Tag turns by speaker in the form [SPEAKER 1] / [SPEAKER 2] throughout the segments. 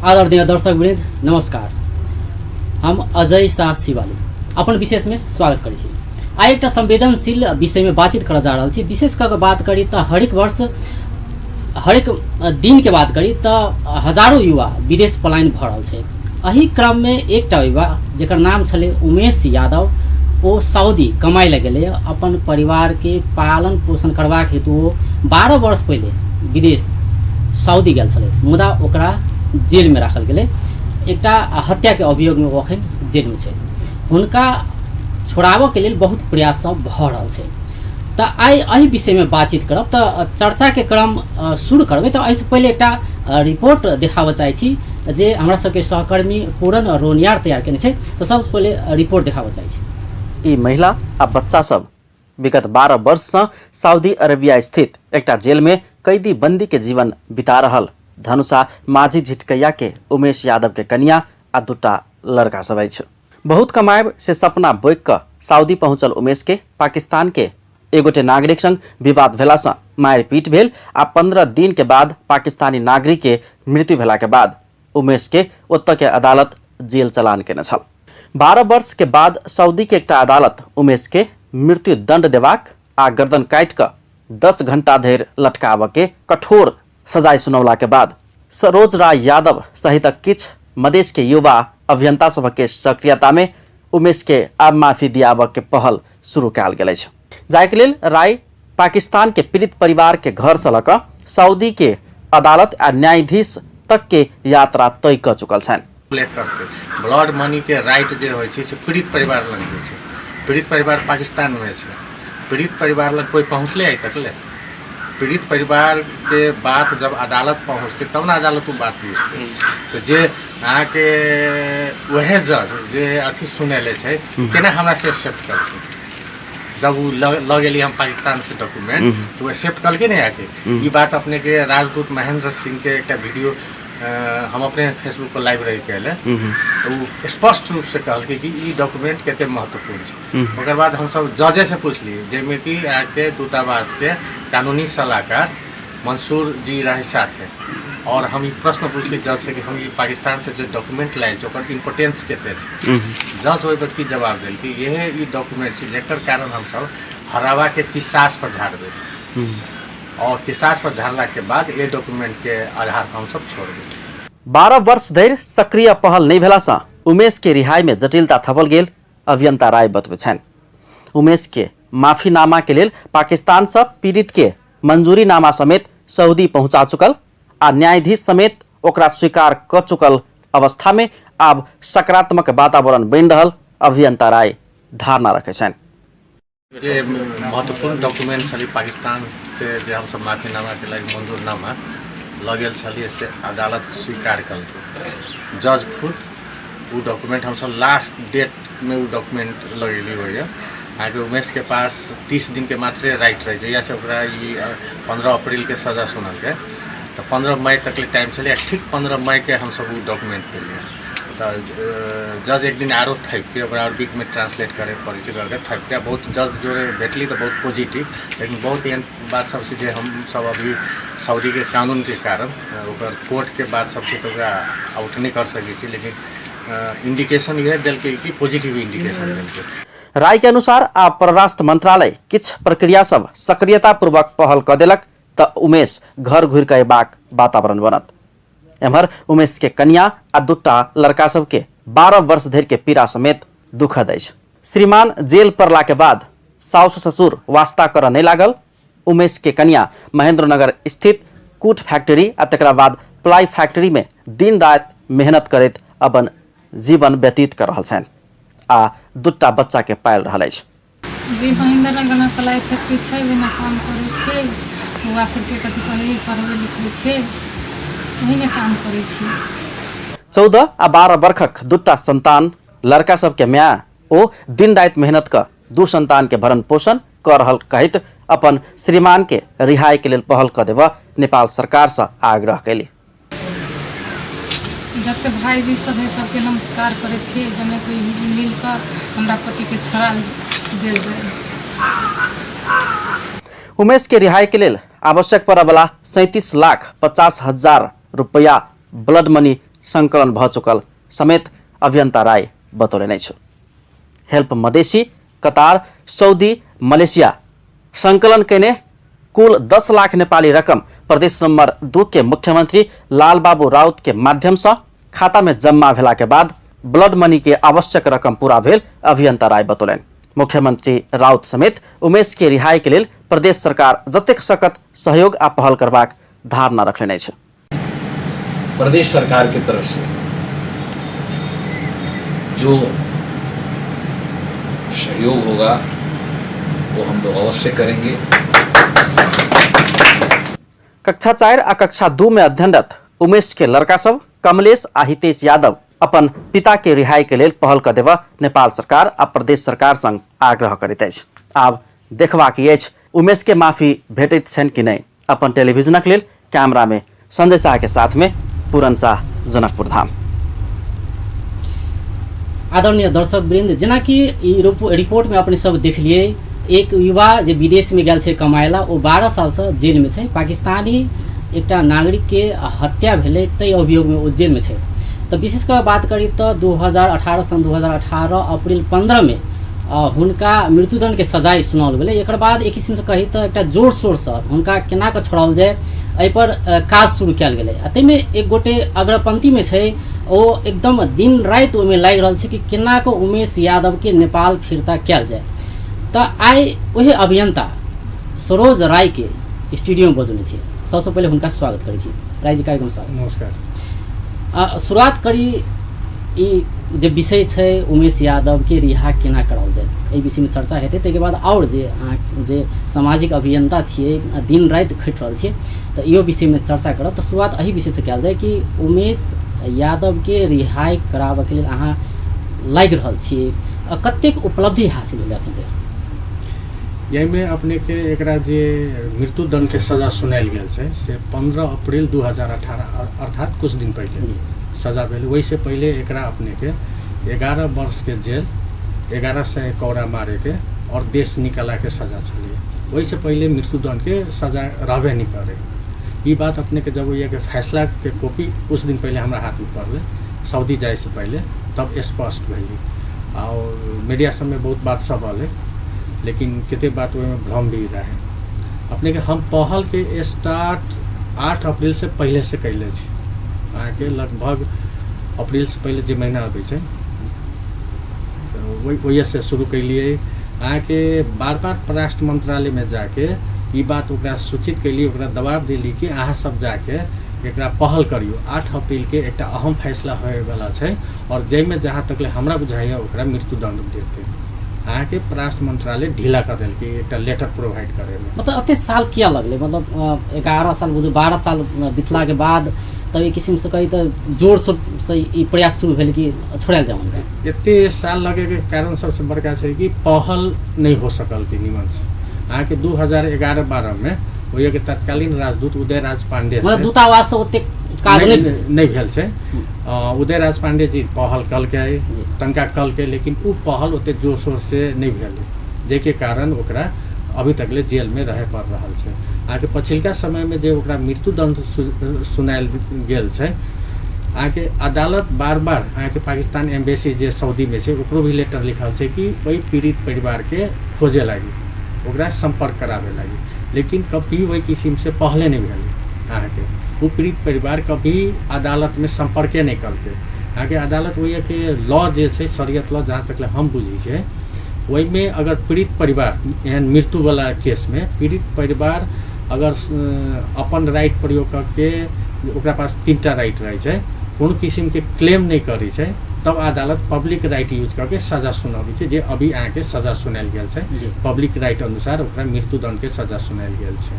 [SPEAKER 1] आदरणीय दर्शक वृन्द नमस्कार। हम अजय शाह शिवाली अपन विशेषमे स्वागत करै छी। आइ एकटा संवेदनशील विषयमे बातचीत करऽ जा रहल छी। विशेष कऽ के बात करी तऽ हरेक वर्ष हरेक दिनके बात करी तऽ हजारो युवा विदेश पलायन भऽ रहल छै। एहि क्रममे एकटा युवा जकर नाम छलै उमेश यादव, ओ सऊदी कमाइ लए गेलै। अपन परिवारके पालन पोषण करबाक हेतु ओ 12 वर्ष पहिले विदेश सऊदी गेल छलथि, मुदा ओकरा जेलमे राखल गेलै। एकटा हत्याके अभियोगमे ओ अखन जेलमे छै। हुनका छोड़ाबऽके लेल बहुत प्रयास सब भऽ रहल छै। तऽ आइ एहि विषयमे बातचीत करब। तऽ चर्चाके क्रम शुरू करबै तऽ एहिसँ पहिले एकटा रिपोर्ट देखाबऽ चाहै छी जे हमरा सबके सहकर्मी पूरन रोनियार तैयार केने छै। तऽ सबसँ पहिले रिपोर्ट देखाबऽ चाहै छी।
[SPEAKER 2] ई महिला आ बच्चा सब विगत 12 वर्ष सँ सऊदी अरेबिया स्थित एकटा जेल में कैदी बंदी के जीवन बिता रहल धनुषा माझी झिटकैया के उमेश यादव के कनिया आ दूटा लड़का सब अछि। बहुत कमायब से सपना बोकि कऽ सऊदी पहुंचल उमेश के पाकिस्तान के एगोटे नागरिक संग विवाद भेला सँ मारिपीट भेल आ 15 दिन के बाद पाकिस्तानी नागरिक के मृत्यु भेला के बाद उमेश के ओतऽ के अदालत जेल चलान केने छल। 12 वर्ष के बाद सऊदी के एकटा अदालत उमेश के मृत्यु दंड देबाक आ गर्दन काटि कऽ 10 घंटा धरि लटकाबऽ के कठोर सजाय सुनौला के बाद सरोज राय यादव सहितक किछु मधेश के युवा अभियंता सभक के सक्रियता में उमेश के आब माफी दियाबऽ के पहल शुरू कयल गेल अछि। जाहिके लेल राय पाकिस्तान के पीड़ित परिवार के घर से लऽ कऽ सऊदी के अदालत आ न्यायाधीश तक के यात्रा तय कऽ चुकल छनि।
[SPEAKER 3] उल्लेख करतै ब्लड मनी के राइट जे होइ छै से पीड़ित परिवार लग होइ छै। पीड़ित परिवार पाकिस्तान में छै। पीड़ित परिवार लग कोई पहुँचले आइ तक ले? पीड़ित परिवार के बात जब अदालत पहुँचतै तब ने अदालत ओ बात बुझतै। तऽ जे अहाँके वएह जज जे अथी सुनेले छै केना हमरा से एक्सेप्ट करतै? जब ओ लऽ गेली हम पाकिस्तान से डॉक्यूमेंट तऽ ओ एक्सेप्ट कलकै ने आके। ई बात अपने के राजदूत महेंद्र सिंह के एकटा वीडियो हम अपने फेसबुक पर लाइव रही कयले, तऽ ओ स्पष्ट रूप से कहलकै कि ई डॉक्यूमेंट कते महत्वपूर्ण छै। ओकर बाद हमसब जजे से पुछलियै, जाहिमे कि अहाँके दूतावास के कानूनी सलाहकार मंसूर जी रहे साथे, और हम ई प्रश्न पुछली जज से कि हम ई पाकिस्तान से जे डॉक्यूमेंट लायल छी ओकर इम्पोर्टेंस कते छै। जज ओहि पर की जवाब देलकै, इहे ई डॉक्यूमेंट छै जकर कारण हमसब हरावा के किसास पर झाड़बै और किसास पर झाड़ला के बाद ये डॉक्यूमेंट के आधार पर हमसब छोड़बै।
[SPEAKER 2] 12 वर्ष धरि सक्रिय पहल नहि भेलासँ उमेश के रिहाई में जटिलता थपल गेल अभियंता राय बतबै छनि। उमेश के माफीनामा के लेल पाकिस्तान सँ पीड़ित के मंजूरी नामा समेत सऊदी पहुंचा चुकल आ न्यायाधीश समेत ओकरा स्वीकार क चुकल अवस्था में आब सकारात्मक वातावरण बनि रहल अभियंता राय धारणा रखै छनि।
[SPEAKER 3] जे महत्वपूर्ण डॉक्यूमेंट छलै पाकिस्तान से जे हमसब माफीनामा के लागि मंजूरनामा लऽ गेल छलियै से अदालत स्वीकार केलकै। जज खुद ओ डॉक्यूमेंट हमसब लास्ट डेटमे ओ डॉक्यूमेंट लगेली होइए। अहाँके उमेशके पास 30 दिनके मात्रे राइट रहै, जहियासँ ओकरा ई 15 अप्रैलके सजा सुनलकै तऽ 15 मई तकले टाइम छलै आ ठीक 15 मईके हमसब ओ डॉक्यूमेंट पेलियै। तऽ जज एक दिन आरो थकिके ओकरा अरबिकमे ट्रांसलेट करै पड़ै छै करके थकिके बहुत जज जोड़े भेटली तऽ बहुत पॉजिटिव, लेकिन बहुत एहन बात सब छै जे हमसब अभी सऊदीके कानूनके कारण ओकर कोर्टके बात सब छै तऽ ओकरा आउट नहि कर सकै छी, लेकिन इंडिकेशन इएह देलकै कि पॉजिटिव इंडिकेशन देलकै।
[SPEAKER 2] राय के अनुसार आब परराष्ट्र मंत्रालय किछु प्रक्रिया सब सक्रियतापूर्वक पहल कऽ देलक तऽ उमेश घर घुरि कऽ अयबाक वातावरण बनत। एम्हर उमेश के कनिया आ दूटा लड़का सबके 12 वर्ष धरि के पीड़ा समेत दुखद अछि। श्रीमान जेल पड़ला के बाद साउस ससुर वास्ता करऽ नहि लागल। उमेश के कनिया महेंद्रनगर स्थित कूट फैक्ट्री आ तकरा बाद प्लाई फैक्ट्री में दिन राति मेहनत करैत अपन जीवन व्यतीत कर रहल छनि आ दूटा बच्चा के पालि रहल अछि।
[SPEAKER 4] जी महेंद्र नगरमे प्लाइ फैक्ट्री छै, ओहिमे काम करै छियै। बौआ सबके कथी कहै पढ़बै लिखबै छियै, ओहीमे काम करै छियै।
[SPEAKER 2] 14 आ 12 बरखक दूटा संतान लड़का सबके माय ओ दिन राति मेहनत कऽ दू संतान के भरण पोषण कऽ रहल कहैत अपन श्रीमान के रिहाई के लेल पहल कऽ देबऽ नेपाल सरकार सँ आग्रह कयली।
[SPEAKER 4] जते भाईजी सब है सबके नमस्कार करै छियै, जाहिमे कोइ मिल कऽ हमरा पतिके छोड़ा देल जाय।
[SPEAKER 2] उमेश के रिहाई के लेल आवश्यक पड़य वाला 37,50,000 रुपया ब्लड मनी संकलन भऽ चुकल समेत अभियंता राय बतौलनि अछि। हेल्प मधेसी, कतार, सऊदी, मलेशिया संकलन कयने कुल 10 लाख नेपाली रकम प्रदेश नंबर 2 के मुख्यमंत्री लालबाबू राउत के माध्यम से खाता में जमा भेला के बाद ब्लड मनी के आवश्यक रकम पूरा भेल अभियंता राय बतौलनि। मुख्यमंत्री राउत समेत उमेश के रिहाई के लेल प्रदेश सरकार जतेक सकत सहयोग आ पहल करबाक धारणा रखलनि अछि।
[SPEAKER 5] प्रदेश सरकार के तरफ से जो सहयोग होगा वो हम लोग अवश्य करेंगे।
[SPEAKER 2] कक्षा 4 आ कक्षा 2 में अध्ययनरत उमेश के लड़का सब कमलेश आ हितेश यादव अपन पिता के रिहाई के लेल पहल कऽ देबऽ नेपाल सरकार आ प्रदेश सरकार संग आग्रह करैत अछि। आब देखबाक ई अछि उमेश के माफी भेटैत छनि कि नहि। अपन टेलीविजनक लेल कैमरा में संजय शाह के साथ में पूरन शाह, जनकपुर धाम।
[SPEAKER 1] आदरणीय दर्शक वृंद, जेनाकि ई रिपोर्टमे अपने सब देखलिए, एक युवा जे विदेशमे गेल छै कमाए ला, ओ 12 सालसँ जेलमे छै। पाकिस्तानी एकटा नागरिकके हत्या भेलै ताहि अभियोगमे ओ जेलमे छै। तऽ विशेष कऽ बात करी तऽ 2018 सन 2018 अप्रैल 15मे हुनका मृत्युदण्डके सजाय सुनाओल गेलै। एकर बाद एक किसिमसँ कही तऽ एकटा जोर शोरसँ हुनका केना कऽ छोड़ाओल जाय एहिपर काज शुरू कयल गेलै। आ ताहिमे एक गोटे अग्रपंक्तिमे छै, ओ एकदम दिन राति ओहिमे लागि रहल छै कि केना कऽ उमेश यादवके नेपाल फिर्ता कयल जाय। तऽ आइ ओहे अभियंता सरोज रायके स्टूडियोमे बजौने छी। सबसँ पहिले हुनका स्वागत करै छी। रायजी, कार्यक्रम स्वागत।
[SPEAKER 3] नमस्कार।
[SPEAKER 1] शुरुआत करी ई जे विषय छै उमेश यादवके रिहा केना कराओल जाय, एहि विषयमे चर्चा हेतै। ताहिके बाद आओर जे अहाँ जे सामाजिक अभियंता छियै, दिन राति खटि रहल छियै, तऽ इहो विषयमे चर्चा करब। तऽ शुरुआत एहि विषयसँ कयल जाय कि उमेश यादवके रिहाई कराबऽके लेल अहाँ लागि रहल छियै, कतेक उपलब्धि हासिल भेलै अखन धरि?
[SPEAKER 3] एहिमे अपनेके एकरा जे मृत्युदण्डके सजा सुनायल गेल छै से 15 अप्रैल 2018 अर्थात कुछ दिन पहिले सजा भेल। ओहिसँ पहिले एकरा अपनेके 11 वर्षके जेल, 1100 कौड़ा मारेके और देश निकालाके सजा छलै। ओहिसँ पहिले मृत्युदण्डके सजा रहबे नहि करे। ई बात अपनेके जब ओहिके फैसलाके कॉपी कुछ दिन पहिले हमरा हाथमे पड़लै सऊदी जाइसँ पहिले, तब स्पष्ट भेलै। और मीडिया सबमे बहुत बात सब अलै, लेकिन कते बात ओहिमे भ्रम भी रहे। अपनेके हम पहलके स्टार्ट 8 अप्रैल से पहिले से कैले छी। अहाँके लगभग अप्रैल से पहिले जे महीना अबै छै ओहिसँ शुरू कैलियै। अहाँके बार बार परराष्ट्र मंत्रालयमे जाके ई बात ओकरा सूचित कैलियै, ओकरा दबाव देली कि अहाँ सब जाके एकरा पहल करियौ। 8 अप्रैलके एकटा अहम फैसला होइवला छै और जाहिमे जहाँ तक ले हमरा बुझाइए ओकरा मृत्युदण्ड देतै। अहाँके परराष्ट्र मंत्रालय ढीला कऽ देलकै एकटा लेटर प्रोवाइड करैमे।
[SPEAKER 1] मतलब एते साल किया लगलै? मतलब 11 साल बुझू 12 साल बितलाके बाद तब एक किसिमसँ कही तऽ जोर से ई प्रयास शुरू भेल कि छोड़ायल जाए हुनका।
[SPEAKER 3] एते साल लगैके कारण सबसँ बड़का छै कि पहल नहि हो सकल कि निमनसँ। अहाँके 2011-12 ओहिके तत्कालीन राजदूत उदयराज पांडे
[SPEAKER 1] मतलब दूतावास से ओतेक काज
[SPEAKER 3] नहि भेल छै। उदयराज पांडे जी पहल कलकै, तनका कलकै, लेकिन ओ पहल ओते जोर शोर से नहि भेलै, जाहिके कारण ओकरा अभी तक ले जेलमे रहे पड़ रहल छै। अहाँके पछिलका समयमे जे ओकरा मृत्युदण्ड सुनायल गेल छै, अहाँके अदालत बार बार अहाँके पाकिस्तान एम्बेसी जे सऊदीमे छै ओकरो भी लेटर लिखल छै कि ओहि पीड़ित परिवारके खोजे लागि, ओकरा सम्पर्क कराबे लागि, लेकिन कभी ओहि किसिमसँ पहले नहि भेलै। अहाँके ओ पीड़ित परिवार कभी अदालतमे सम्पर्के नहि कलकै। अहाँके अदालत ओहिके लॉ जे छै शरीयत लॉ जहाँ तक हम बुझै छियै ओहिमे अगर पीड़ित परिवार एहन मृत्युवला केसमे पीड़ित परिवार अगर अपन राइट प्रयोग करके ओकरा पास 3टा राइट रहै छै, कोनो किसिमके क्लेम नहि करै छै, तब अदालत पब्लिक राइट यूज करके सजा सुनाबै छै, जे अभी अहाँके सजा सुनायल गेल छै। पब्लिक राइट अनुसार ओकरा मृत्युदण्डके सजा सुनायल गेल छै।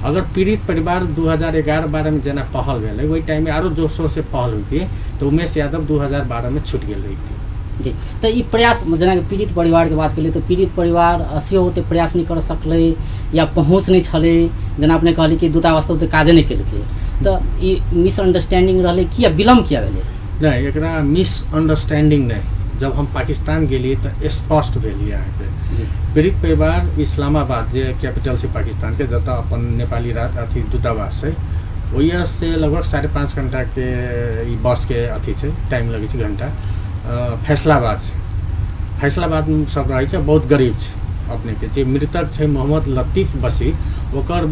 [SPEAKER 3] अगर पीड़ित परिवार 2011-12 जेना पहल भेलै ओहि टाइममे आरो जोर शोरसँ पहल होइतियै तऽ उमेश यादव 2012 छूटि गेल रहितियै।
[SPEAKER 1] जी, तऽ ई प्रयास जेनाकि पीड़ित परिवारके बात केलियै तऽ पीड़ित परिवार सेहो ओतेक प्रयास नहि कऽ सकलै या पहुँच नहि छलै, जेना अपने कहलियै कि दूतावास तऽ ओतेक काजे नहि केलकै, तऽ ई मिसअंडरस्टैंडिंग रहलै किया, विलम्ब किया भेलै?
[SPEAKER 3] नहि, एकरा मिसअंडरस्टैंडिंग नहि, जब हम पाकिस्तान गेलियै तऽ स्पष्ट भेलियै अहाँके पीड़ित परिवार इस्लामाबाद जे कैपिटल छै पाकिस्तानके, जतऽ अपन नेपाली अथी दूतावास छै, ओहिसँ लगभग 5.5 घंटाके ई बसके अथी छै, टाइम लगै छै घंटा। फैसलाबाद छै, फैसलाबादमे सब रहै छै, बहुत गरीब छै। अपनेके जे मृतक छै मोहम्मद लतीफ बशीर, ओकर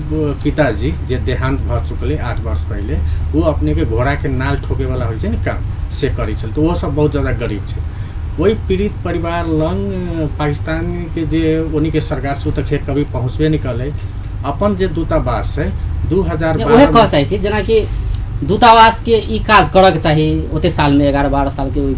[SPEAKER 3] पिताजी जे देहान्त भऽ चुकलै 8 वर्ष पहिले, ओ अपनेके घोड़ाके नाल ठोकेवला होइ छै ने काम, से करै छल। तऽ ओहो सब बहुत ज्यादा गरीब छै। ओहि पीड़ित परिवार लग पाकिस्तानके जे ओनीके सरकार छै, ओ तऽ खेत कभी पहुँचबे नहि करै। अपन जे दूतावास छै 2012
[SPEAKER 1] उएह कहऽ चाहै छी, जेनाकि दूतावासके ई काज करऽके चाही ओते सालमे, 11-12 सालके ओहि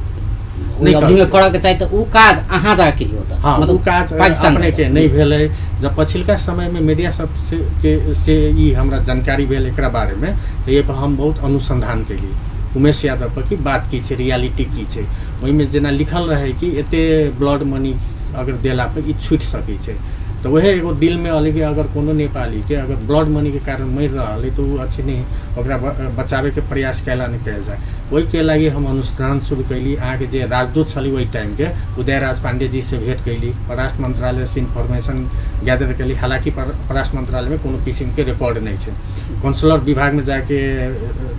[SPEAKER 3] नहि
[SPEAKER 1] अवधिमे
[SPEAKER 3] करलकै।
[SPEAKER 1] करऽके चाही, तऽ ओ काज अहाँ जाके केलियै ओतऽ?
[SPEAKER 3] हाँ, ओ
[SPEAKER 1] मतलब
[SPEAKER 3] काज
[SPEAKER 1] पाकिस्तान
[SPEAKER 3] अपनेके
[SPEAKER 1] जाकऽ।
[SPEAKER 3] नहि भेलै। जब पछिलका समयमे मीडिया सब से के से ई हमरा जानकारी भेल एकरा बारेमे, तऽ एहि पर हम बहुत अनुसंधान केलियै उमेश यादव पर कि बात की छै, रियलिटी की छै। ओहिमे जेना लिखल रहै कि एते ब्लड मनी अगर देला पर ई छूटि सकै छै, तऽ उएह एगो दिलमे अलै कि अगर कोनो नेपालीके अगर ब्लड मनीके कारण मरि रहल है तऽ ओ अच्छी नहि, ओकरा बचाबैके प्रयास कैला नहि कयल जाय। ओहिके लागि हम अनुसंधान शुरू कैली। अहाँके जे राजदूत छली ओहि टाइमके, उदयराज पांडे जी से भेंट कैली, परराष्ट्र मंत्रालय से इन्फॉर्मेशन गैदर कैली। हालाँकि परराष्ट्र मंत्रालयमे कोनो किसिमके रिकॉर्ड नहि छै। कॉन्सुलर विभागमे जाके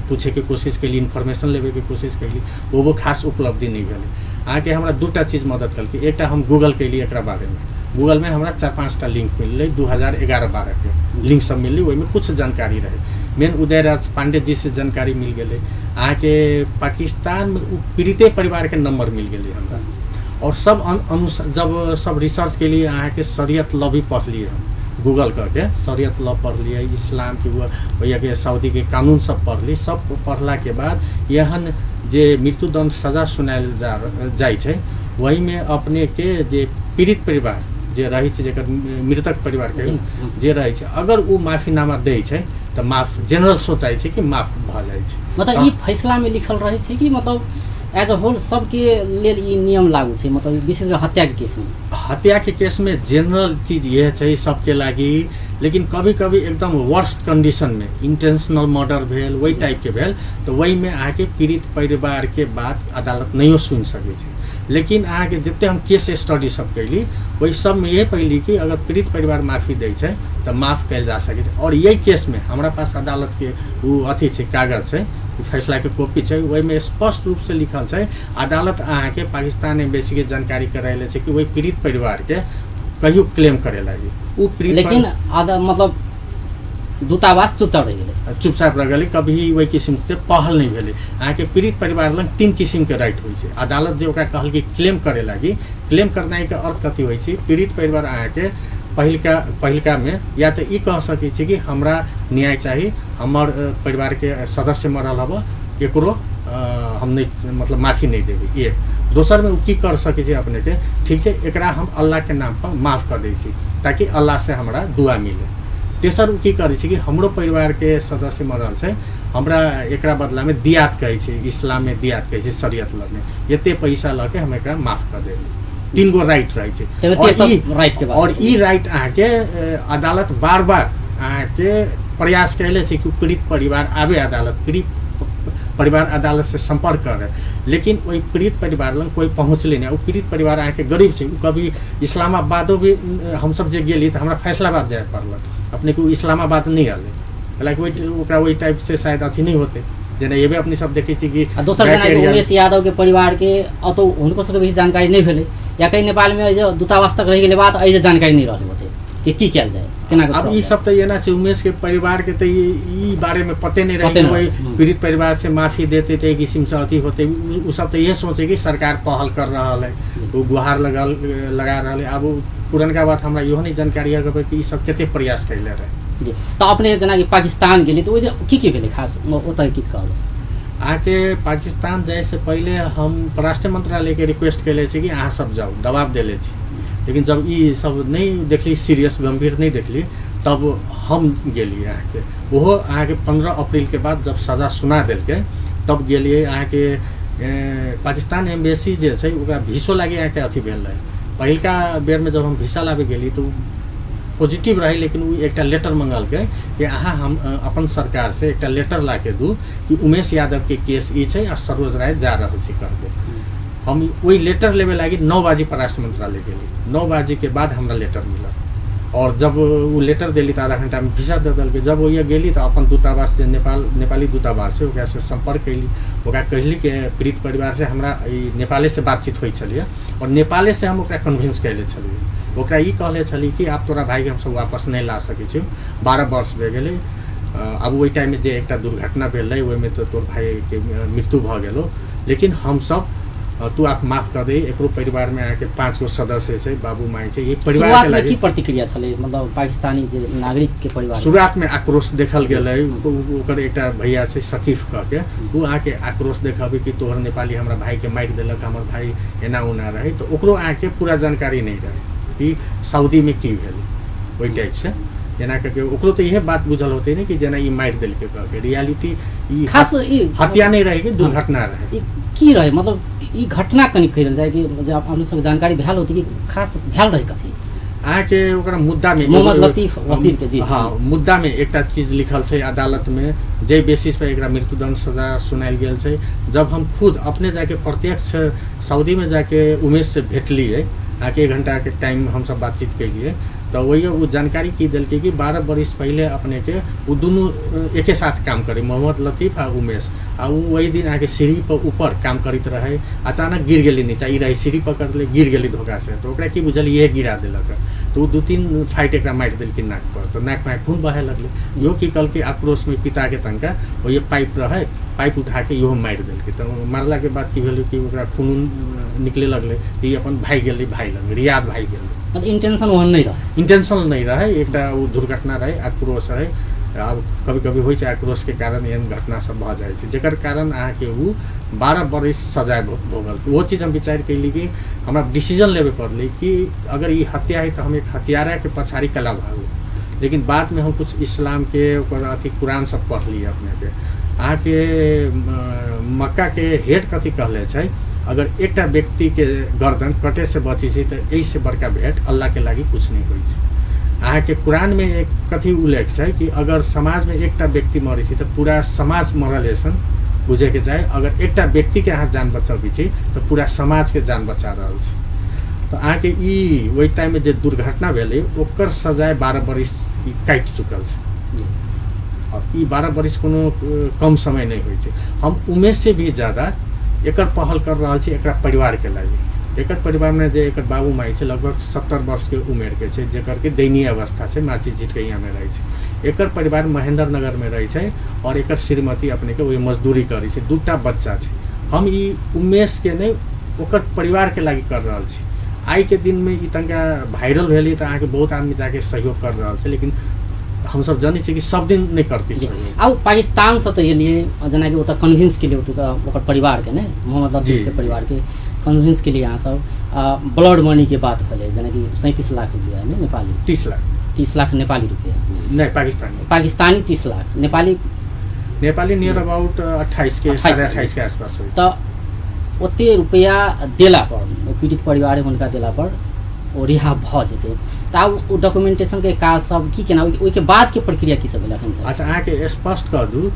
[SPEAKER 3] पूछैके कोशिश कैली, इन्फॉर्मेशन लेबैके कोशिश कैली, ओहो खास उपलब्धि नहि भेलै। अहाँके हमरा दूटा चीज मदद केलकै। एकटा हम गूगल कैली एकरा बारेमे, गूगलमे हमरा 4-5टा लिंक मिललै, 2011-12 के लिंक सब मिललै, ओहिमे कुछ जानकारी रहै। मेन उदयराज पांडे जी से जानकारी मिल गेलै। अहाँके पाकिस्तानमे ओ पीड़िते परिवारके नंबर मिल गेलै हमरा। और सब जब सब रिसर्च के लिए अहाँके शरीयत लॉ भी पढ़लियै हम, गूगल करके शरीयत लॉ पढ़लियै, इस्लामके भैयाके सऊदीके कानून सब पढ़ली। सब पढ़लाके बाद एहन जे मृत्युदंड सजा सुनायल जाइ छै, ओहिमे अपनेके जे पीड़ित परिवार जे रहै छै, जेकर मृतक परिवारके जे रहै छै, अगर ओ माफीनामा दै छै तऽ माफ, जेनरल सोचाइ छै कि माफ भऽ जाइ छै।
[SPEAKER 1] मतलब ई फैसलामे लिखल रहै छै कि मतलब एज अ होल सबके लेल ई नियम लागू छै, मतलब विशेष कर हत्याके केसमे?
[SPEAKER 3] हत्याके केसमे जेनरल चीज इएह छै सबके लागि, लेकिन कभी कभी एकदम वर्स्ट कंडीशनमे इंटेंशनल मर्डर भेल, ओहि टाइपके भेल, तऽ ओहिमे अहाँके पीड़ित परिवारके बात अदालत नहियो सुनि सकै छै। लेकिन अहाँके जते हम केस स्टडी सब कैली, ओहि सबमे इएह पैली कि अगर पीड़ित परिवार माफी दै छै तऽ माफ कयल जा सकै छै। और यही केसमे हमरा पास अदालतके ओ अथी छै, कागज छै, फैसलाके कॉपी छै, ओहिमे स्पष्ट रूपसँ लिखल छै अदालत अहाँके पाकिस्तान एम्बेसीके जानकारी करैले छै कि ओहि पीड़ित परिवारके कहियो क्लेम करे लागि ओ पीड़ित
[SPEAKER 1] लेकिन मतलब दूतावास चुपचाप रहि गेलै,
[SPEAKER 3] चुपचाप रहि गेलै, कभी ओहि किसिमसँ पहल नहि भेलै। अहाँके पीड़ित परिवार लग 3 किसिमके राइट होइ छै। अदालत जे ओकरा कहलकै क्लेम करे लागि, क्लेम करनाइके अर्थ कथी होइ छै, पीड़ित परिवार अहाँके पहिलकामे या तऽ ई कह सकै छै कि हमरा न्याय चाही, हमर परिवारके सदस्य मरल हब, एकरो हम नहि मतलब माफी नहि देबै। एक दोसरमे ओ की कर सकै छै अपनेके, ठीक छै एकरा हम अल्लाहके नाम पर माफ कर दै छी ताकि अल्लाहसँ हमरा दुआ मिले। तेसर ओ की करै छै कि हमरो परिवारके सदस्य मरल छै, हमरा एकरा बदलामे दियात कहै छै, इस्लाममे दियात कहै छै, शरीयत लमे एते पैसा लऽ के हम एकरा माफ कर देबै। 3 गो राइट रहै छै। और ई राइट अहाँके अदालत बार बार अहाँके प्रयास कयले छै कि पीड़ित परिवार आबे अदालत, पीड़ित परिवार अदालत से संपर्क करे, लेकिन ओहि पीड़ित परिवार लग कोई पहुँचले नहि। ओ पीड़ित परिवार अहाँके गरीब छै, ओ कभी इस्लामाबादो भी हमसब जे गेली तऽ हमरा फैसलाबाद जाय पड़लक, अपनेके ओ इस्लामाबाद नहि अलै, हालाँकि ओहि ओकरा ओहि टाइप से शायद अथी नहि होतै, जेना एबे अपने सब देखै छी कि
[SPEAKER 1] आ दोसर जेना उमेश यादवके परिवारके अतौ हुनको सबके भी जानकारी नहि भेलै, या कहीं नेपालमे जे दूतावास तक रहि गेलै बात, एहि जे जानकारी नहि रहलै ओते कि की कयल जाय, केना
[SPEAKER 3] अब ई सब तऽ एना छै उमेश के परिवार के तऽ ई बारे में पते नहीं रहे, वही पीड़ित परिवार से माफी देते तऽ एक किस्म से अथी होते, उ सब तऽ इहे सोचे कि सरकार पहल कर रहल है, वो गुहार लगा रहल है। अब पुरनका बात हमरा इहो नहीं जानकारी है कि ई सब कते प्रयास कैले रहे।
[SPEAKER 1] जी तऽ अपने जेनाकि पाकिस्तान गेली तऽ ओहि जे की की भेलै खास ओतऽ किछु कहल?
[SPEAKER 3] अहाँके पाकिस्तान जाइसँ पहिले हम परराष्ट्र मंत्रालयके रिक्वेस्ट कैले छी कि अहाँ सब जाउ, दबाव देले छी, लेकिन जब ई सब नहि देखली, सीरियस गंभीर नहि देखली, तब हम गेलियै अहाँके। ओहो अहाँके 15 अप्रैल के बाद जब सजा सुना देलकै तब गेलियै। अहाँके पाकिस्तान एम्बेसी जे छै ओकरा भिसो लागि अहाँके अथी भेल रहै। पहिलका बेरमे जब हम भिसा लाबे गेली तऽ पॉजिटिव रहै, लेकिन ओ एकटा लेटर मंगलकै कि अहाँ हम अपन सरकार से एकटा लेटर ला के दू कि उमेश यादवके केस ई छै आ सरोज राय जा रहल छै कहके। हम ओहि लेटर लेबे लागि 9 बजे परराष्ट्र मंत्रालय गेली, 9 बजे के बाद हमरा लेटर मिलल। और जब ओ लेटर देली तऽ आधा घंटामे वीजा दऽ देलकै। जब ओहिया गेली तऽ अपन दूतावास जे नेपाल नेपाली दूतावास छै ओकरासँ सम्पर्क कयली, ओकरा कहली कि पीड़ित परिवारसँ हमरा ई नेपालेसँ बातचीत होइ छलियै आओर नेपालेसँ हम ओकरा कन्विन्स कयले छलियै। ओकरा ई कहले छली कि आब तोरा भाइके हमसब वापस नहि ला सकै छी, 12 वर्ष भए गेलै, आब ओहि टाइममे जे एकटा दुर्घटना भेल रहै ओहिमे तऽ तोर भाइके मृत्यु भऽ गेलौ, लेकिन हमसब तू आप माफ कर दे, एकरो परिवारमे अहाँके 5 गो सदस्य छै, बाबू माय छै, ई परिवार के
[SPEAKER 1] शुरुआतमे
[SPEAKER 3] लागि
[SPEAKER 1] की प्रतिक्रिया छलै मतलब पाकिस्तानी जे नागरिकके परिवार?
[SPEAKER 3] शुरुआतमे आक्रोश देखल गेलै। ओकर एकटा भैया छै सकीफ कह के, ओ अहाँके आक्रोश देखबै कि तोहर नेपाली हमरा भाइके मारि देलक, हमर भाइ एना ओना रहै, तऽ ओकरो अहाँके पूरा जानकारी नहि रहै कि सऊदीमे की भेल ओहि टाइपसँ, जेना कह के ओकरो तऽ इहे बात बुझल होतै ने कि जेना ई मारि देलकै कह के। रियलिटी ई
[SPEAKER 1] खास ई
[SPEAKER 3] हत्या नहि रहै कि दुर्घटना रहै।
[SPEAKER 1] ई की रहै मतलब ई घटना कनि कहि देल जाय कि जे अपने सबके जानकारी भेल होतै कि खास भेल रहै कथी
[SPEAKER 3] अहाँके ओकरा मुद्दामे
[SPEAKER 1] मोहम्मद लतीफ वसीर के जी।
[SPEAKER 3] हाँ, मुद्दामे एकटा चीज लिखल छै अदालतमे जाहि बेसिस पर एकरा मृत्युदंड सजा सुनायल गेल छै। जब हम खुद अपने जाके प्रत्यक्ष सऊदीमे जाके उमेश से भेटलियै, अहाँके 1 घंटाके टाइम हमसब बातचीत केलियै, तऽ ओहि ओ जानकारी की देलकै कि 12 बरिस पहिले अपनेके ओ दुनू एके साथ काम करै, मोहम्मद लतीफ आ उमेश, आ ओ ओहि दिन अहाँके सीढ़ी पर ऊपर काम करैत रहै, अचानक गिर गेली नीचा, ई रहै सीढ़ी पकड़ले गिर गेली धोखा से, तऽ ओकरा की बुझल इहे गिरा देलक, तऽ ओ 2-3 फाइट एकरा मारि देलकै नाक पर, तऽ नाकमे खून बहे लगलै। इहो की कहलकै आक्रोशमे पिताके तनका ओहि पाइप रहै, पाइप उठाके इहो मारि देलकै। तऽ मारलाके बाद की भेलै कि ओकरा खून निकले लगलै, तऽ ई अपन भागि गेलै, भाइ लग रियाद भागि गेलै।
[SPEAKER 1] मतलब इंटेंशन ओहन नहि रहै?
[SPEAKER 3] इंटेंशन नहि रहै, एकटा ओ दुर्घटना रहै, आक्रोश रहै। आब कभी कभी होइ छै आक्रोशके कारण एहन घटना सब भऽ जाइ छै, जकर कारण अहाँके ओ 12 बरिस सजाय भोगल। ओहो चीज हम विचार कयली कि हमरा डिसीजन लेबे पड़लै कि अगर ई हत्या है तऽ हम एक हत्याराके पछाड़ी कला भागू, लेकिन बादमे हम कुछ इस्लामके ओकर अथी कुरान सब पढ़लियै। अपनेके अहाँके मक्काके हेड कथी कहले छै, अगर एकटा व्यक्तिके गर्दन कटे से बचै छै तऽ एहिसँ बड़का भेंट अल्लाहके लागि कुछ नहि होइ छै। अहाँके कुरानमे एक कथी उल्लेख छै कि अगर समाजमे एकटा व्यक्ति मरै छै तऽ पूरा समाज मरल अइसन बुझैके चाही, अगर एकटा व्यक्तिके अहाँ जान बचबै छी तऽ पूरा समाजके जान बचा रहल छी। तऽ अहाँके ई ओहि टाइममे जे दुर्घटना भेलै ओकर सजाय 12 बरिस ई काटि चुकल छै। ई 12 बरिस कोनो कम समय नहि होइ छै। हम उमेशसँ भी ज्यादा एकर पहल कर रहल छी एकरा परिवारके लागि। एकर परिवारमे जे एकर बाबू माइ छै लगभग 70 वर्षके उमेरके छै, जकर कि दयनीय अवस्था छै, माची झिटकैयामे रहै छै। एकर परिवार महेंद्र नगरमे रहै छै और एकर श्रीमती अपनेके ओहि मजदूरी करै छै, 2टा बच्चा छै। हम ई उमेशके नहि ओकर परिवारके लागि कर रहल छी। आइके दिनमे ई तनिका वायरल भेलै तऽ अहाँके बहुत आदमी जाके सहयोग कर रहल छै, लेकिन हमसब जनै छियै कि सब दिन नहि करतै सहयोग।
[SPEAKER 1] आब पाकिस्तानसँ तऽ एलियै, जेनाकि ओतऽ कन्विन्स केलियै ओतुका ओकर परिवारके ने, मोहम्मद लतीफके परिवारके कन्विन्स केलियै अहाँ सब। ब्लड मनीके बात भेलै, जेनाकि 37 लाख रुपैआ ने नेपाली,
[SPEAKER 3] 30 लाख,
[SPEAKER 1] 30 लाख नेपाली रुपैआ,
[SPEAKER 3] नहि पाकिस्तानी,
[SPEAKER 1] पाकिस्तानी 30 लाख, नेपाली
[SPEAKER 3] नेपाली नियर अबाउट 28 के 28.5 के आसपास होइ।
[SPEAKER 1] तऽ ओते रुपैआ देला पर पीड़ित परिवार हुनका देला पर ओ रिहा भऽ जेतै। तऽ आब ओ डॉक्यूमेंटेशनके काज सब की केना ओहिके बादके प्रक्रिया की सब भेल अखन तक?
[SPEAKER 3] अच्छा, अहाँके स्पष्ट कह दू,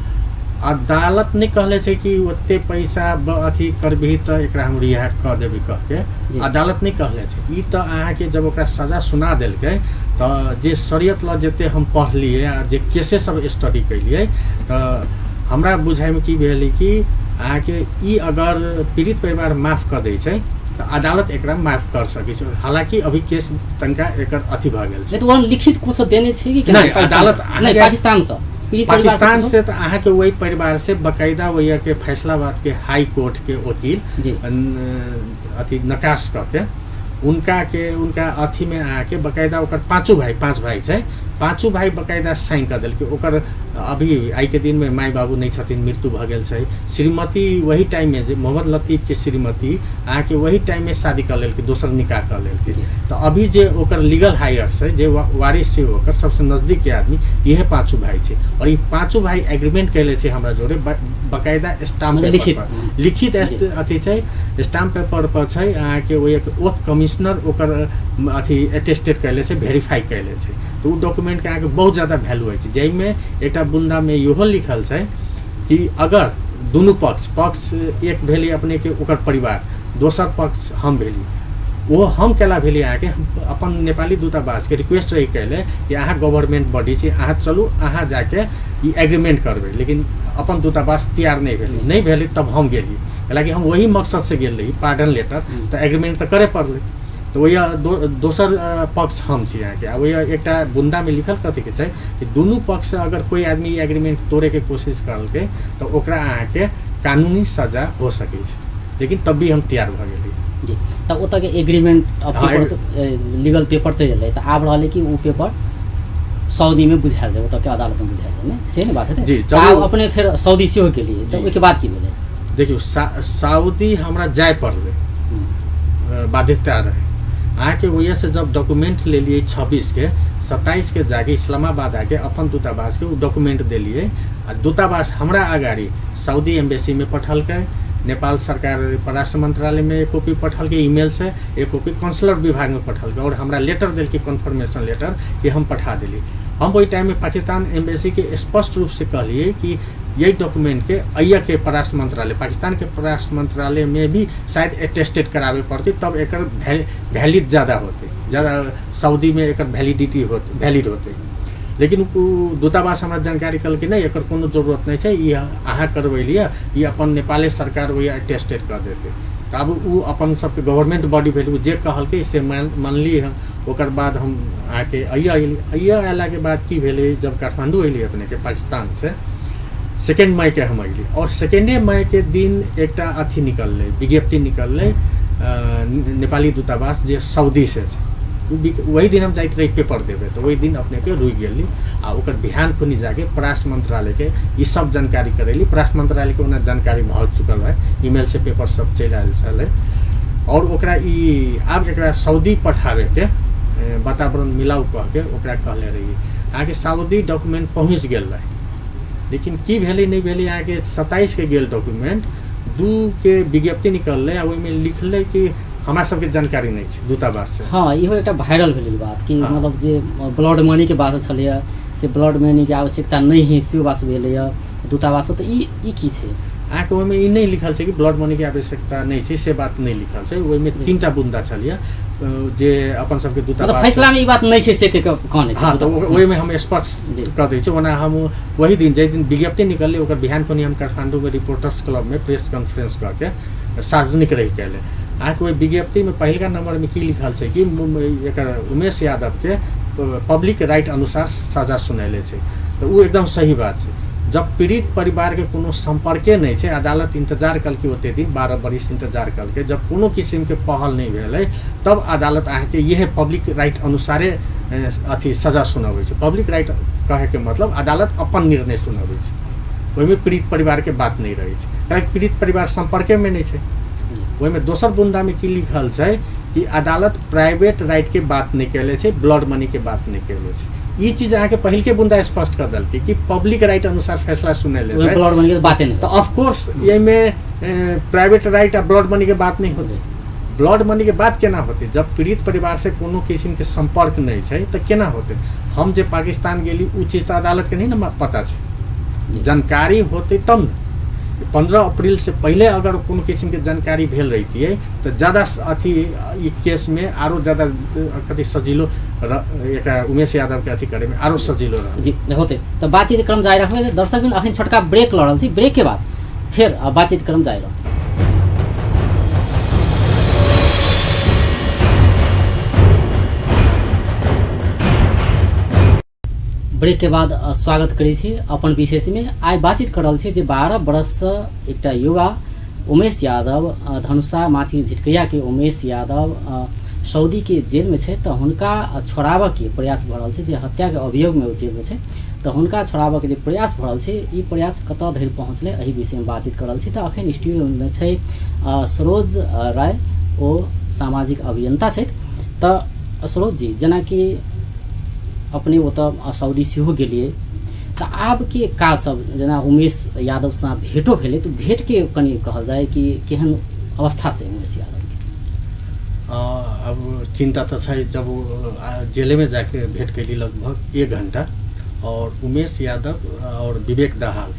[SPEAKER 3] अदालत नहि कहले छै कि ओते पैसा अथी करबिही तऽ एकरा हम रिहा कऽ देबै कहके, अदालत नहि कहले छै। ई तऽ अहाँके जब ओकरा सजा सुना देलकै तऽ जे शरीयत लऽ जते हम पढ़लियै आ जे केसे सब स्टडी केलियै तऽ हमरा बुझाइमे की भेलै कि अहाँके ई अगर पीड़ित परिवार माफ कऽ दै छै तऽ अदालत एकरा माफ कर सकै छै। हालाँकि अभी केस तनिका एकर अथी भऽ गेल छै।
[SPEAKER 1] तऽ ओहन लिखित कुछो देने छै कि
[SPEAKER 3] नहि? अदालत
[SPEAKER 1] नहि, पाकिस्तानसँ
[SPEAKER 3] पाकिस्तान से तऽ अहाँके वही परिवार से बकायदा वही के फैसलाबाद के हाई कोर्ट के वकील अथी नकाश कऽ के उनका के उनका अथी में अहाँके बकायदा ओकर 5 भाई छै, 5 भाई बकायदा साइन कऽ देलकै। ओकर अभी आइके दिनमे माय बाबू नहि छथिन, मृत्यु भऽ गेल छै। श्रीमती वही टाइममे जे मोहम्मद लतीफके श्रीमती अहाँके वही टाइममे शादी कऽ लेलकै, दोसर निकाह कऽ लेलकै। तऽ अभी जे ओकर लीगल हायर छै, जे वारिस छै, ओकर सबसँ नजदीकके आदमी इहे 5 भाई छै। और ई 5 भाई एग्रीमेंट कयले छै हमरा जोरे, बकायदा स्टाम्प पेपर पर लिखित अथी छै, स्टाम्प पेपर पर छै अहाँके ओहि ओथ कमिश्नर ओकर अथी एटेस्टेड कयले छै, वेरीफाई कयले छै। तऽ ओ डॉक्यूमेंटके अहाँके बहुत ज्यादा वैल्यू होइ छै, जाहिमे एकटा बुन्दामे इहो लिखल छै कि अगर दुनू पक्ष एक भेली अपनेके ओकर परिवार, दोसर पक्ष हम भेली, ओ हम केला भेली अहाँके हम अपन नेपाली दूतावासके रिक्वेस्ट रही कैले कि अहाँ गवर्नमेंट बॉडी छी, अहाँ चलू, अहाँ जाके ई एग्रीमेंट करबै, लेकिन अपन दूतावास तैयार नहि भेलै, नहि भेलै तब हम गेली, हालाँकि हम वही मकसद से गेल रही पार्डन लेटर, तऽ एग्रीमेंट तऽ करे पड़लै। तऽ ओहि दोसर पक्ष हम छी अहाँके। आ ओहि एकटा बुन्दामे लिखल कथीके छै कि दुनू पक्षसँ अगर कोइ आदमी ई एग्रीमेंट तोड़ैके कोशिश करलकै तऽ ओकरा अहाँके कानूनी सजा हो सकै छै, लेकिन तब भी हम तैयार भऽ गेली।
[SPEAKER 1] जी, तऽ ओतऽके एग्रीमेंट पेपर, लीगल पेपर तऽ एलै, तऽ आब रहलै कि ओ पेपर सऊदीमे बुझायल जाय, ओतऽके अदालतमे बुझायल जाय, ने से ने बात हेतै।
[SPEAKER 3] जी,
[SPEAKER 1] तऽ आब अपने फेर सऊदी सेहो गेलियै, तऽ ओहिके बाद की भेलै?
[SPEAKER 3] देखियौ, सऊदी हमरा जाय पड़लै, बाध्यता रहै अहाँके। वजह से जब डॉक्यूमेंट लेलियै 26 के, 27 के जाके इस्लामाबाद आके अपन दूतावासके ओ डॉक्यूमेंट देलियै, आ दूतावास हमरा अगाडि सऊदी एम्बेसीमे पठलकै, नेपाल सरकार परराष्ट्र मंत्रालयमे एक कॉपी पठलकै ईमेल से, एक कॉपी कॉन्सुलर विभागमे पठलकै, और हमरा लेटर देलकै कन्फर्मेशन लेटर कि हम पठा देली। हम ओहि टाइममे पाकिस्तान एम्बेसीके स्पष्ट रूपसँ कहलियै कि यही डॉक्यूमेंट के अय्या के परराष्ट्र मंत्रालय, पाकिस्तान के परराष्ट्र मंत्रालय में भी शायद अटेस्टेड करावे पड़तै, तब एकर वैलिड ज़्यादा होते, ज़्यादा सऊदी में एकर वैलिडिटी होते, वैलिड होते। लेकिन उ दूतावास हमरा जानकारी कहलकै नहि, एकर कोनो जरूरत नहि छै, ई अहाँ करबेलियै, ई अपन नेपाले सरकार वही अटेस्टेड कऽ देतै। तऽ आब ओ अपन सबके गवर्नमेंट बॉडी भेल, ओ जे कहलकै से मानलियै हम। ओकर बाद हम अहाँके अय्या अयली। अय्या अयलाके बाद की भेलै, जब काठमाण्डू अयली अपनेके पाकिस्तान से 2 मई के हम अयली, और 2 मई के दिन एकटा अथी निकललै, विज्ञप्ति निकललै नेपाली दूतावास जे सऊदी से छै, वही दिन हम जाइत रही पेपर देबै, तऽ ओहि दिन अपनेके रुकि गेली, आ ओकर बिहान खुनी जाके परराष्ट्र मंत्रालयके ई सब जानकारी करेली। परराष्ट्र मंत्रालयके ओना जानकारी भऽ चुकल है, ईमेल से पेपर सब चलि आयल छलै, और ओकरा ई आब एकरा सऊदी पठाबैके वातावरण मिलाउ कहके ओकरा कहले रही। अहाँके सऊदी डॉक्यूमेंट पहुँच गेल रहै, लेकिन की भेलै नहि भेलै, अहाँके 27 के गेल डॉक्यूमेंट, 2 के विज्ञप्ति निकललै, आ ओहिमे लिखलै कि हमरा सबके जानकारी नहि छै दूतावास से।
[SPEAKER 1] हाँ, इहो एकटा वायरल भेलै बात कि मतलब जे ब्लड मनी के बात छलैए से ब्लड मनी के आवश्यकता नहि है सेहो बात भेलैए दूतावास। तऽ ई की छै?
[SPEAKER 3] अहाँके ओहिमे ई नहि लिखल छै कि ब्लड मनी के आवश्यकता नहि छै, से बात नहि लिखल छै। ओहिमे 3टा बुन्दा छलैए जे अपन सबके दूतावास
[SPEAKER 1] फैसलामे ई बात नहि छै से के कहने छै।
[SPEAKER 3] हाँ, तऽ ओहिमे हम स्पष्ट कऽ दै छी। ओना हम वही दिन जाहि दिन विज्ञप्ति निकललै ओकर बिहान पनि हम काठमाण्डूमे रिपोर्टर्स क्लबमे प्रेस कॉन्फ्रेंस कऽ के सार्वजनिक रहि कयले। अहाँके ओहि विज्ञप्तिमे पहिलका नंबरमे की लिखल छै कि एकर उमेश यादवके पब्लिक राइट अनुसार सजा सुनैले छै, तऽ ओ एकदम सही बात छै। जब पीड़ित परिवारके कोनो सम्पर्के नहि छै, अदालत इंतजार कलकै ओते दिन, 12 बरिस इंतजार कलकै, जब कोनो किसिमके पहल नहि भेलै तब अदालत अहाँके इएह पब्लिक राइट अनुसारे अथी सजा सुनाबै छै। पब्लिक राइट कहैके मतलब अदालत अपन निर्णय सुनाबै छै, ओहिमे पीड़ित परिवारके बात नहि रहै छै, काहेकि पीड़ित परिवार सम्पर्केमे नहि छै। ओहिमे दोसर बुन्दामे की लिखल छै कि अदालत प्राइवेट राइटके बात नहि कयले छै, ब्लड मनीके बात नहि कयले छै। ई चीज अहाँके पहिलके बुन्दा स्पष्ट कऽ देलकै कि पब्लिक राइट अनुसार फैसला सुनैले छै,
[SPEAKER 1] ब्लड मनी के बाते नहि।
[SPEAKER 3] तऽ ऑफकोर्स एहिमे प्राइवेट राइट आ ब्लड मनी के बात नहि होतै। ब्लड मनी के बात केना होतै जब पीड़ित परिवार से कोनो किसिमके सम्पर्क नहि छै, तऽ केना होतै? हम जे पाकिस्तान गेली ओ चीज तऽ अदालतके नहि ने पता छै, जानकारी होतै तब ने। 15 अप्रैल से पहले अगर कोनो किसिमके जानकारी भेल रहितियै तऽ ज़्यादा अथी ई केसमे आरो ज़्यादा कथी सजिलो एकरा उमेश यादवके अथी करैमे आरो सजिलो रहल
[SPEAKER 1] जी होतै। तऽ बातचीत क्रम जारी रखबै। दर्शक बिन अखन छोटका ब्रेक लऽ रहल छी, ब्रेक के बाद फेर बातचीत क्रम जारी रहतै। ब्रेक के बाद स्वागत करै छी अपन विशेषमे। आइ बातचीत कर रहल छी जे 12 बरससँ एकटा युवा उमेश यादव, धनुषा माछी झिटकैयाके उमेश यादव सऊदीके जेलमे छै, तऽ हुनका छोड़ाबऽके प्रयास भऽ रहल छै। जे हत्याके अभियोगमे ओ जेलमे छै, तऽ हुनका छोड़ाबऽके जे प्रयास भऽ रहल छै, ई प्रयास कतऽ धरि पहुँचलै एहि विषयमे बातचीत कर रहल छी। तऽ अखन स्टूडियोमे छै सरोज राय, ओ सामाजिक अभियंता छथि। तऽ सरोज जी, जेनाकि अपने ओतऽ सऊदी सेहो गेलियै, तऽ आबके काज सब जेना उमेश यादवसँ भेटो भेलै, तऽ भेटके कनि कहल जाय कि केहन अवस्था छै उमेश यादवके?
[SPEAKER 3] अब चिंता तऽ छै। जब जेलेमे जाके भेंट कैली लगभग 1 घंटा, और उमेश यादव और विवेक दाहाल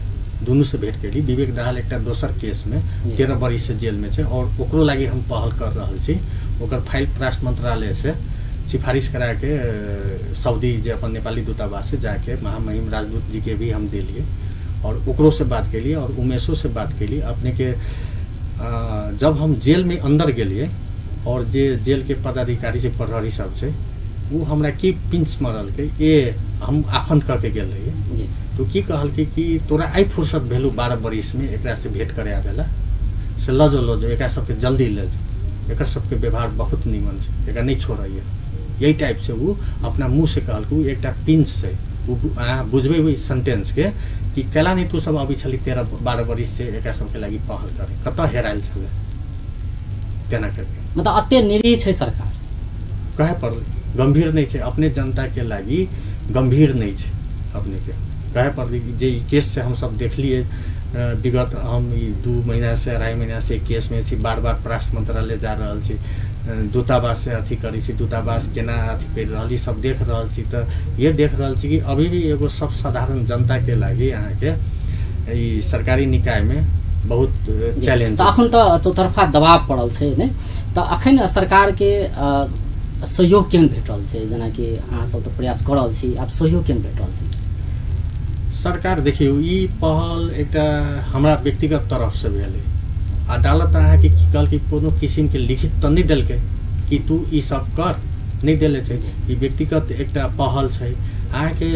[SPEAKER 3] दुनू से भेंट कैली। विवेक दाहाल एकटा दोसर केसमे 13 बरिस से जेलमे छै, और ओकरो लागि हम पहल कर रहल छी। ओकर फाइल परराष्ट्र मंत्रालय से सिफारिश करा के सऊदी जे अपन नेपाली दूतावास से जाके महामहिम राजदूत जी के भी हम देलिए और ओकरो से बात केलिए और उमेशो से बात केलिए। अपने के जब हम जेल में अंदर गेलिए और जे जेल के पदाधिकारी से प्रहरी सब से वो हमरा की पिंच मारलकै, ए हम आफन कऽ के गेल रहिए तो की कहलकै कि तोरा आइ फुर्सत भेलू 12 बरिसमे एकरा से भेंट करे आवेला, से लऽ जो लऽ जो एकरा सबके जल्दी ले जो, एकर सबके व्यवहार बहुत नीमन छै, एकरा नहीं छोड़ैए। यही टाइप से वो अपना मुँह से कहलकै। ओ एकटा पिंच छै, ओ अहाँ बुझबै ओहि सेंटेंसके कि कैला नहीं तू सब अबै छली 13-12 बरिस से एकरा सबके लागि पहल करे, कतऽ हेरायल छलै तेना करके।
[SPEAKER 1] मतलब अते निरीह छै सरकार,
[SPEAKER 3] कहे पड़लै गंभीर नहीं छै, अपने जनताके लागि गंभीर नहीं छै। अपने के कहे पड़लै जे ई केस से हम सब देखलिए विगत हम ई 2 महीना से 2.5 महीना से केस में छी, बार बार परराष्ट्र मंत्रालय जा रहल छी, दूतावास से अथी करै छी, दूतावास केना अथी करि रहल ई सब देख रहल छी। तऽ ये देख रहल छी कि अभी भी एगो सब साधारण जनताके लागि अहाँके ई सरकारी निकायमे बहुत चैलेंज।
[SPEAKER 1] तऽ अखन तऽ चौतरफा दबाव पड़ल छै ने, तऽ अखन सरकारके सहयोग केहन भेट रहल छै? जेनाकि अहाँ सब तऽ प्रयास कऽ रहल छी, आब सहयोग केहन भेट रहल छै
[SPEAKER 3] सरकार? देखियौ ई पहल एकटा हमरा व्यक्तिगत तरफसँ भेलै। अदालत अहाँके की कहलकै, कोनो किसिमके लिखित तऽ नहि देलकै कि तू ई सब कर, नहि देले छै। ई व्यक्तिगत एकटा पहल छै, अहाँके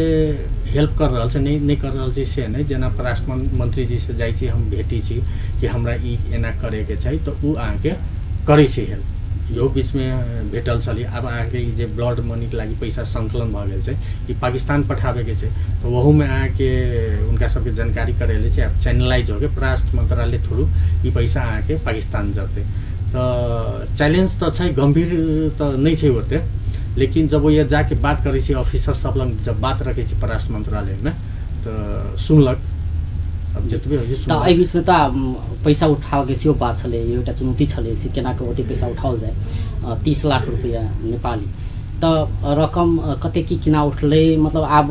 [SPEAKER 3] हेल्प कर रहल छै, नहीं कर रहल छै से नहि। जेना परराष्ट्र मंत्री जी से जाइ छी हम, भेटै छी कि हमरा ई एना करैके छै, तऽ ओ अहाँके करै छै हेल्प। इहो बीचमे भेटल छलै। आब अहाँके ई जे ब्लड मनीके लागि पैसा संकलन भऽ गेल छै, ई पाकिस्तान पठाबैके छै, तऽ ओहूमे अहाँके हुनका सबके जानकारी करेले छै। आब चैनलाइज हो के परराष्ट्र मंत्रालय थ्रू ई पैसा अहाँके पाकिस्तान जेतै। तऽ चैलेंज तऽ छै, गंभीर तऽ नहि छै ओते, लेकिन जब ओ जाके बात करै छी ऑफिसर सब लग, जब बात रखै छी परराष्ट्र मंत्रालयमे तऽ सुनलक। अब जतबे होइ छै।
[SPEAKER 1] तऽ एहि बीचमे तऽ पैसा उठाबऽके सेहो बात छलै, इहो एकटा चुनौती छलै से केना कऽ ओते पैसा उठाओल जाय, 30 लाख रुपैआ नेपाली। तऽ रकम कते की केना उठलै, मतलब आब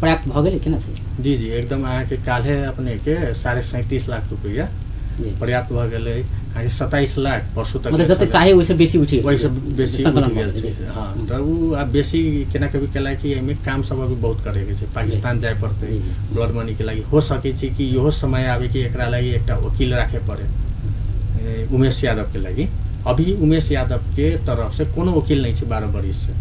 [SPEAKER 1] पर्याप्त भऽ गेलै केना छै?
[SPEAKER 3] जी जी एकदम। अहाँके काल्हे अपनेके 37.5 लाख रुपैआ पर्याप्त भऽ गेलै। अहाँके 27 लाख परसों तक,
[SPEAKER 1] मतलब जते चाहे ओहिसँ बेसी उठि
[SPEAKER 3] ओहिसँ बेसी उठि गेल छै। हाँ, तऽ ओ आब बेसी केना कभी केला कि एहिमे काम सब अभी बहुत करैके छै, पाकिस्तान जाय पड़तै ब्लड मनीके लागि। हो सकै छै कि इहो समय आबे कि एकरा लागि एकटा वकील राखे पड़े उमेश यादवके लागि। अभी उमेश यादवके तरफ से कोनो वकील नहीं छै 12 बरिस से,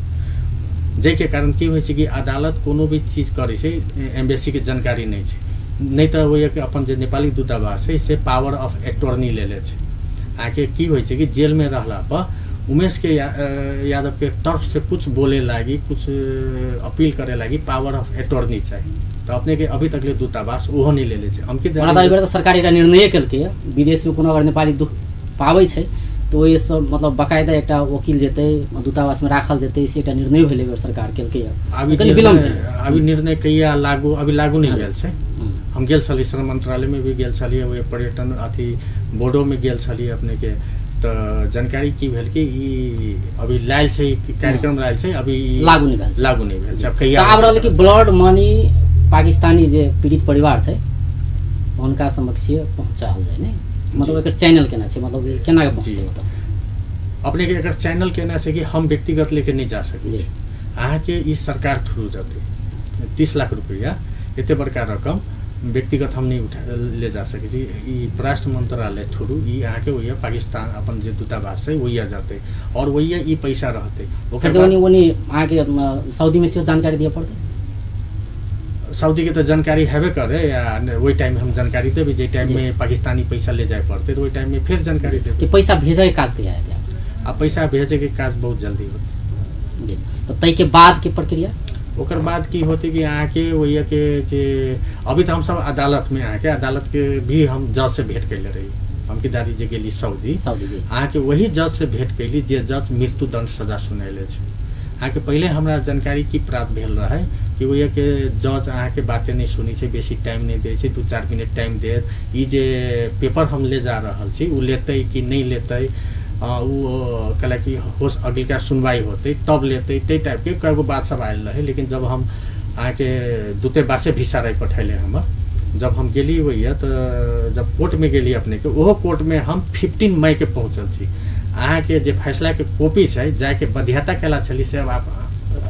[SPEAKER 3] जाहिके कारण की होइ छै कि अदालत कोनो भी चीज करै छै एम्बेसीके जानकारी नहि छै। नहि तऽ ओहि अपन जे नेपाली दूतावास छै से पावर ऑफ एटॉर्नी लेले छै। अहाँके की होइ छै कि जेलमे रहला पर उमेश के यादवके तरफ से कुछ बोले लागि, कुछ अपील करे लागि पावर ऑफ एटॉर्नी चाही। तऽ अपनेके अभी तक ले दूतावास ओहो नहि लेले छै। हम
[SPEAKER 1] एहि बेर तऽ सरकार एकटा निर्णय केलकै, विदेशमे कोनो अगर नेपाली दुःख पाबै छै तऽ ओहिसँ मतलब बाकायदा एकटा वकील जेतै, दूतावासमे राखल जेतै, से एकटा निर्णय भेलै एहि बेर सरकार केलकै।
[SPEAKER 3] अभी विलम्ब अभी निर्णय कहिया लागू, अभी लागू नहि भेल छै। हम गेल छली श्रम मंत्रालयमे भी गेल छलियै, ओहि पर्यटन अथी बोर्डोमे गेल छलियै अपनेके। तऽ जानकारी की भेल कि ई अभी लायल छै, कार्यक्रम लायल छै, अभी
[SPEAKER 1] लागू नहि भेल छै,
[SPEAKER 3] लागू नहि भेल छै। अब कहिया
[SPEAKER 1] आब रहलै कि ब्लड मनी पाकिस्तानी जे पीड़ित परिवार छै हुनका समक्ष पहुँचाओल जाय, ने मतलब एकर चैनल केना छै, मतलब केना पहुँचतै? मतलब
[SPEAKER 3] अपनेके एकर चैनल केना छै कि हम व्यक्तिगत लेके नहि जा सकै छी, अहाँके ई सरकार थ्रू जेतै। 30 लाख रुपैआ एते बड़का रकम व्यक्तिगत हम नहीं उठा ले जा सकै छी। ई परराष्ट्र मंत्रालय थ्रू ई अहाँके वही पाकिस्तान अपन जे दूतावास छै वही जेतै और वही ई पैसा रहतै।
[SPEAKER 1] ओकर ओनी अहाँके सऊदीमे सेहो जानकारी दिअ पड़तै?
[SPEAKER 3] सऊदीके तऽ जानकारी हेबे करे, या ओहि टाइममे हम जानकारी देबै। जाहि टाइममे पाकिस्तानी पैसा ले जाय पड़तै तऽ ओहि टाइममे फेर जानकारी देबै।
[SPEAKER 1] पैसा भेजैके काज कहिया हेतै?
[SPEAKER 3] आ पैसा भेजैके काज बहुत जल्दी होतै।
[SPEAKER 1] जी, तऽ ताहिके बादके प्रक्रिया?
[SPEAKER 3] ओकर बाद की होतै कि अहाँके ओहिके जे अभी तऽ हमसब अदालतमे अहाँके अदालतके भी हम जज से भेंट कैले रही। हम की दादी जे गेली सऊदी, अहाँके वही जज से भेंट कैली जे जज मृत्युदंड सजा सुनैले छै। अहाँके पहिले हमरा जानकारी की प्राप्त भेल रहै कि ओहिके जज अहाँके बाते नहि सुनै छै, बेसी टाइम नहि दै छै, 2-4 मिनट टाइम देत। ई जे पेपर हम ले जा रहल छी ओ लेतै कि नहि लेतै, ओ कहलक कि होश अगिलका सुनवाई होतै तब लेतै, ताहि टाइपके कएगो बात सब आयल रहै। लेकिन जब हम अहाँके दूतेवासे भिसा रही पठैले हमर, जब हम गेली वही तऽ जब कोर्टमे गेली अपनेके, ओहो कोर्टमे हम 15 मईके पहुँचल छी। अहाँके जे फैसलाके कॉपी छै जाके बाध्यता केला छली से अब आप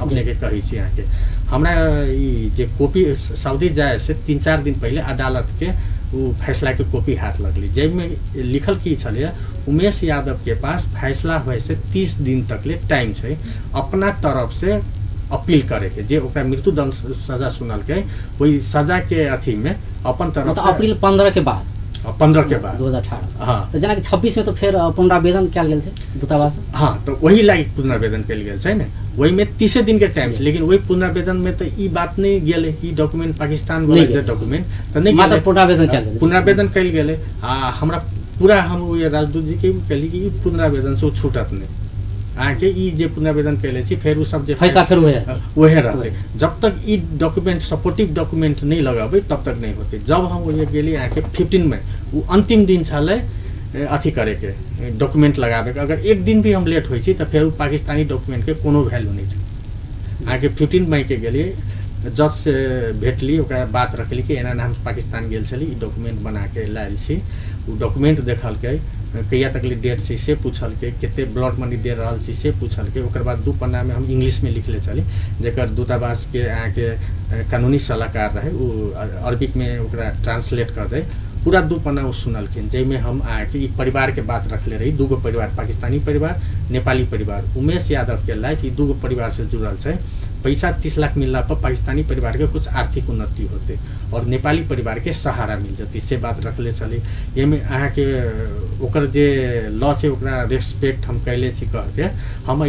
[SPEAKER 3] अपनेके कहै छी। अहाँके हमरा ई जे कॉपी सऊदी जाए से 3-4 दिन पहिले अदालतके ओ फैसलाके कॉपी हाथ लगली, जाहिमे लिखल की छलै उमेश यादवके पास फैसला होए से 30 दिन तकले टाइम छै अपना तरफ से अपील करैके, जे ओकरा मृत्युदंड सजा सुनलकै ओहि सजाके अथीमे अपन तरफ
[SPEAKER 1] से अप्रैल 15 के बाद,
[SPEAKER 3] 15 के बाद
[SPEAKER 1] 2018।
[SPEAKER 3] हाँ,
[SPEAKER 1] तऽ जेनाकि 26 में तो फेर पुनरावेदन कयल गेल छै दूतावास।
[SPEAKER 3] हाँ, तऽ ओही लागि पुनरावेदन कयल गेल छै ने, ओहिमे 30 दिन के टाइम छै, लेकिन ओहि पुनरावेदन में तऽ ई बात नहि गेलै ई डॉक्यूमेंट पाकिस्तान वाला जे डॉक्यूमेंट तऽ नहि
[SPEAKER 1] मात्र पुनरावेदन कयल गेलै,
[SPEAKER 3] पुनरावेदन कयल गेलै। आ हमरा पूरा हम ओहि राजदूत जी के कहली कि ई पुनरावेदन से ओ छूटत नहि, अहाँके ई जे पुनरावेदन कयले छी फेर ओ सब जे
[SPEAKER 1] फैसला फेर
[SPEAKER 3] वएह रहतै, जब तक ई डॉक्यूमेंट सपोर्टिव डॉक्यूमेंट नहि लगेबै तब तक नहि होतै। जब हम ओहि गेली अहाँके 15 में ओ अन्तिम दिन छलै अथी करैके डॉक्यूमेंट लगाबैके, अगर एक दिन भी हम लेट होइ छी तऽ फेर ओ पाकिस्तानी डॉक्यूमेंटके कोनो वैल्यू नहि छै। अहाँके 15 मई के गेलियै, जज से भेटली, ओकरा बात रखली कि एना एना हम पाकिस्तान गेल छली, ई डॉक्यूमेंट बनाके लायल छी। ओ डॉक्यूमेंट देखलकै, कहिया तक ले डेट छै से पूछलकै, कते ब्लड मनी दे रहल छी से पूछलकै। ओकर बाद 2 पन्नामे हम इंग्लिशमे लिखले छली, जकर दूतावासके अहाँके कानूनी सलाहकार रहै ओ अरबिकमे ओकरा ट्रांसलेट कर दै, पूरा 2 पन्ना ओ सुनलखिन, जाहिमे हम अहाँके ई परिवारके बात रखले रही, 2 गो परिवार, पाकिस्तानी परिवार, नेपाली परिवार। उमेश यादवके लाइफ ई 2 गो परिवारसँ जुड़ल छै। पैसा 30 लाख मिलला पर पाकिस्तानी परिवारके कुछ आर्थिक उन्नति होते और नेपाली परिवारके सहारा मिल जतै, से बात रखले छली। एहिमे अहाँके ओकर जे लॉ छै ओकरा रेस्पेक्ट हम कैले छी कहके हम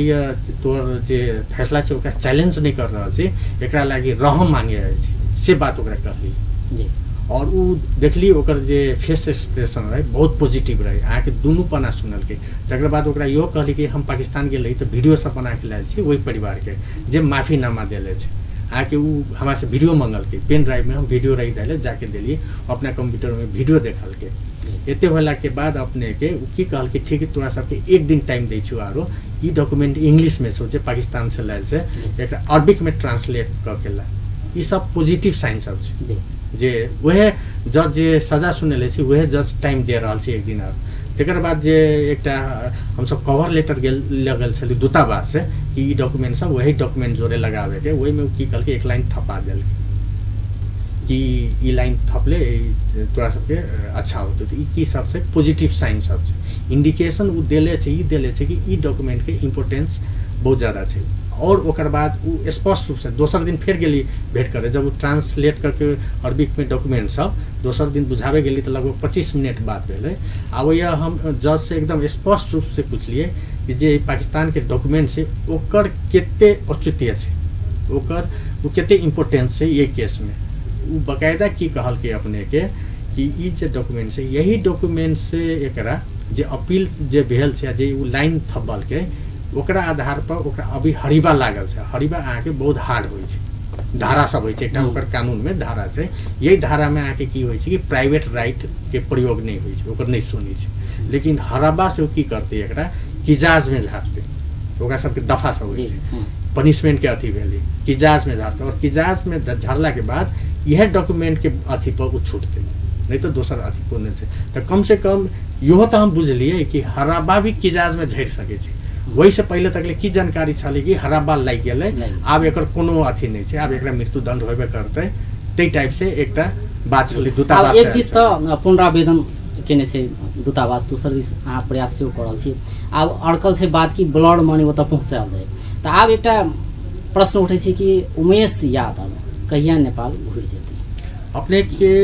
[SPEAKER 3] तोर जे फैसला छै ओकरा चैलेंज नहि कर रहल छी, एकरा लागि रहम मांगे आयल छी, से बात ओकरा कहली
[SPEAKER 1] जी।
[SPEAKER 3] और उ देखली ओकर जे फेस एक्सप्रेशन रहै बहुत पॉजिटिव रहै, अहाँके दुनू पन्ना सुनलकै। तकर बाद ओकरा इहो कहली कि हम पाकिस्तान गेल रही तऽ वीडियो सब बनाके लायल छी ओहि परिवारके जे माफीनामा देले छै। अहाँके उ हमरासँ वीडियो मंगलकै, पेन ड्राइवमे हम वीडियो रही देले जाके देलियै, अपना कम्प्यूटरमे वीडियो देखलकै। एते होलाके बाद अपनेके उ की कहलकै, ठीक है तोरा सबके 1 दिन टाइम दै छियौ, आरो ई डॉक्यूमेंट इंग्लिशमे छौ जे पाकिस्तानसँ लायल छै, एकरा अरबिकमे ट्रांसलेट कऽ के ला। ई सब पॉजिटिव साइन सब छै जे वएह जज जे सजा सुनेले छै वएह जज टाइम दे रहल छै 1 दिन आर। तकर बाद जे एकटा हमसब कवर लेटर गेल लगल छली दूतावास से कि ई डॉक्यूमेंट सब वही डॉक्यूमेंट जोड़े लगाबेके, ओहिमे ओ की कहलकै एक लाइन थपा देलकै कि ई लाइन थपले तोरा सबके अच्छा होतै। तऽ ई की सब छै पॉजिटिव साइन सब छै, इंडिकेशन ओ देले छै, ई देले छै कि ई डॉक्यूमेंटके इम्पोर्टेंस बहुत ज़्यादा छै। और ओकर बाद ओ स्पष्ट रूपसँ दोसर दिन फेर गेली भेंट करे, जब ओ ट्रांसलेट करके अरबिकमे डॉक्यूमेंट सब दोसर दिन बुझाबै गेली तऽ लगभग 25 मिनट बात भेलै। आ ओहि हम जज से एकदम स्पष्ट रूपसँ पुछलियै कि जे पाकिस्तानके डॉक्यूमेंट छै ओकर कते औचित्य छै, ओकर ओ कते इम्पोर्टेंस छै ये केसमे। ओ बकायदा की कहलकै अपनेके कि ई जे डॉक्यूमेंट छै यही डॉक्यूमेंट से एकरा जे अपील जे भेल छै जे ओ लाइन थपलकै ओकरा आधार पर ओकरा अभी हरीबा लागल छै। हरीबा अहाँके बहुत हार्ड होइ छै, धारा सब होइ छै एकटा ओकर कानूनमे धारा छै, यही धारामे अहाँके की होइ छै कि प्राइवेट राइट के प्रयोग नहि होइ छै, ओकर नहि सुनै छै। लेकिन हराबा से ओ की करतै एकरा किजाजमे झाड़तै, ओकरा सबके दफा सब होइ छै, पनिशमेंटके अथी भेलै किजाजमे झाड़तै, और किजाजमे झाड़लाके बाद इएह डॉक्यूमेंटके अथी पर ओ छूटतै, नहि तऽ दोसर अथी कोनो छै। तऽ कमसँ कम इहो तऽ हम बुझलियै कि हराबा भी किजाजमे झड़ि सकै छै। ओहिसँ पहिले तकले की जानकारी छलै कि हराबा लागि गेलै, आब एकर कोनो अथी नहि छै, आब एकरा मृत्युदंड होबे करतै, ताहि टाइपसँ एकटा बात छलै दूतावास।
[SPEAKER 1] एक दिस तऽ पुनरावेदन केने छै दूतावास, दोसर दिस अहाँ प्रयास सेहो कऽ रहल छी। आब अड़कल छै बात कि ब्लड मनी ओतऽ पहुँचायल जाय। तऽ आब एकटा प्रश्न उठै छै कि उमेश यादव कहिया नेपाल घुरि जेतै?
[SPEAKER 3] अपने के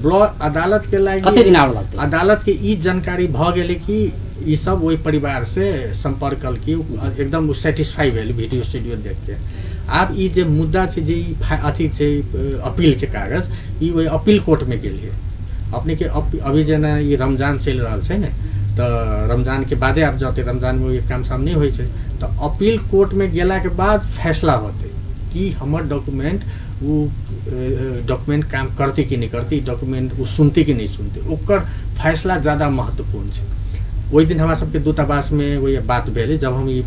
[SPEAKER 3] ब्लड अदालत के लागि
[SPEAKER 1] कते दिन आर लगतै?
[SPEAKER 3] अदालत के ई जानकारी भऽ गेलै कि ई सब ओहि परिवार से सम्पर्क कलकै, एकदम सेटिस्फाई भेल वीडियो सीडियो देख के। आब ई जे मुद्दा छै जे ई अथी छै अपील के कागज, ई ओहि अपील कोर्टमे गेलियै अपने के। अभी जेना ई रमजान चलि रहल छै ने, तऽ रमजान के बादे आब जतै, रमजानमे ओहि काम साम नहि होइ छै, तऽ अपील कोर्टमे गेलाके बाद फैसला होतै कि हमर डॉक्यूमेंट ओ डॉक्यूमेंट काम करतै कि नहि करतै, डॉक्यूमेंट ओ सुनतै कि नहि सुनतै, ओकर फैसला ज़्यादा महत्वपूर्ण छै। ओहि दिन हमरा सबके दूतावासमे वही बात भेलै, जब हम ई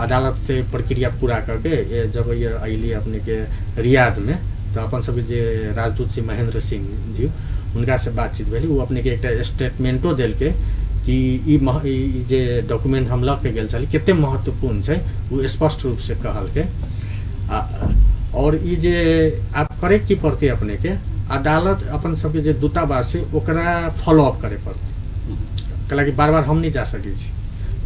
[SPEAKER 3] अदालत से प्रक्रिया पूरा करके जब ये अयली अपने के रियादमे, तऽ अपन सबके जे राजदूत श्री महेंद्र सिंह जी हुनका से बातचीत भेलै। ओ अपने के एकटा स्टेटमेंटो देलकै कि ई जे डॉक्यूमेंट हम लऽ के गेल छली कते महत्वपूर्ण छै, ओ स्पष्ट रूप से कहलकै। और ई जे आब करे की पड़तै अपने के, अदालत अपन सबके जे दूतावास छै ओकरा फॉलो अप करे पड़तै, कैलाकि बार बार हम नहीं जा सकै छी।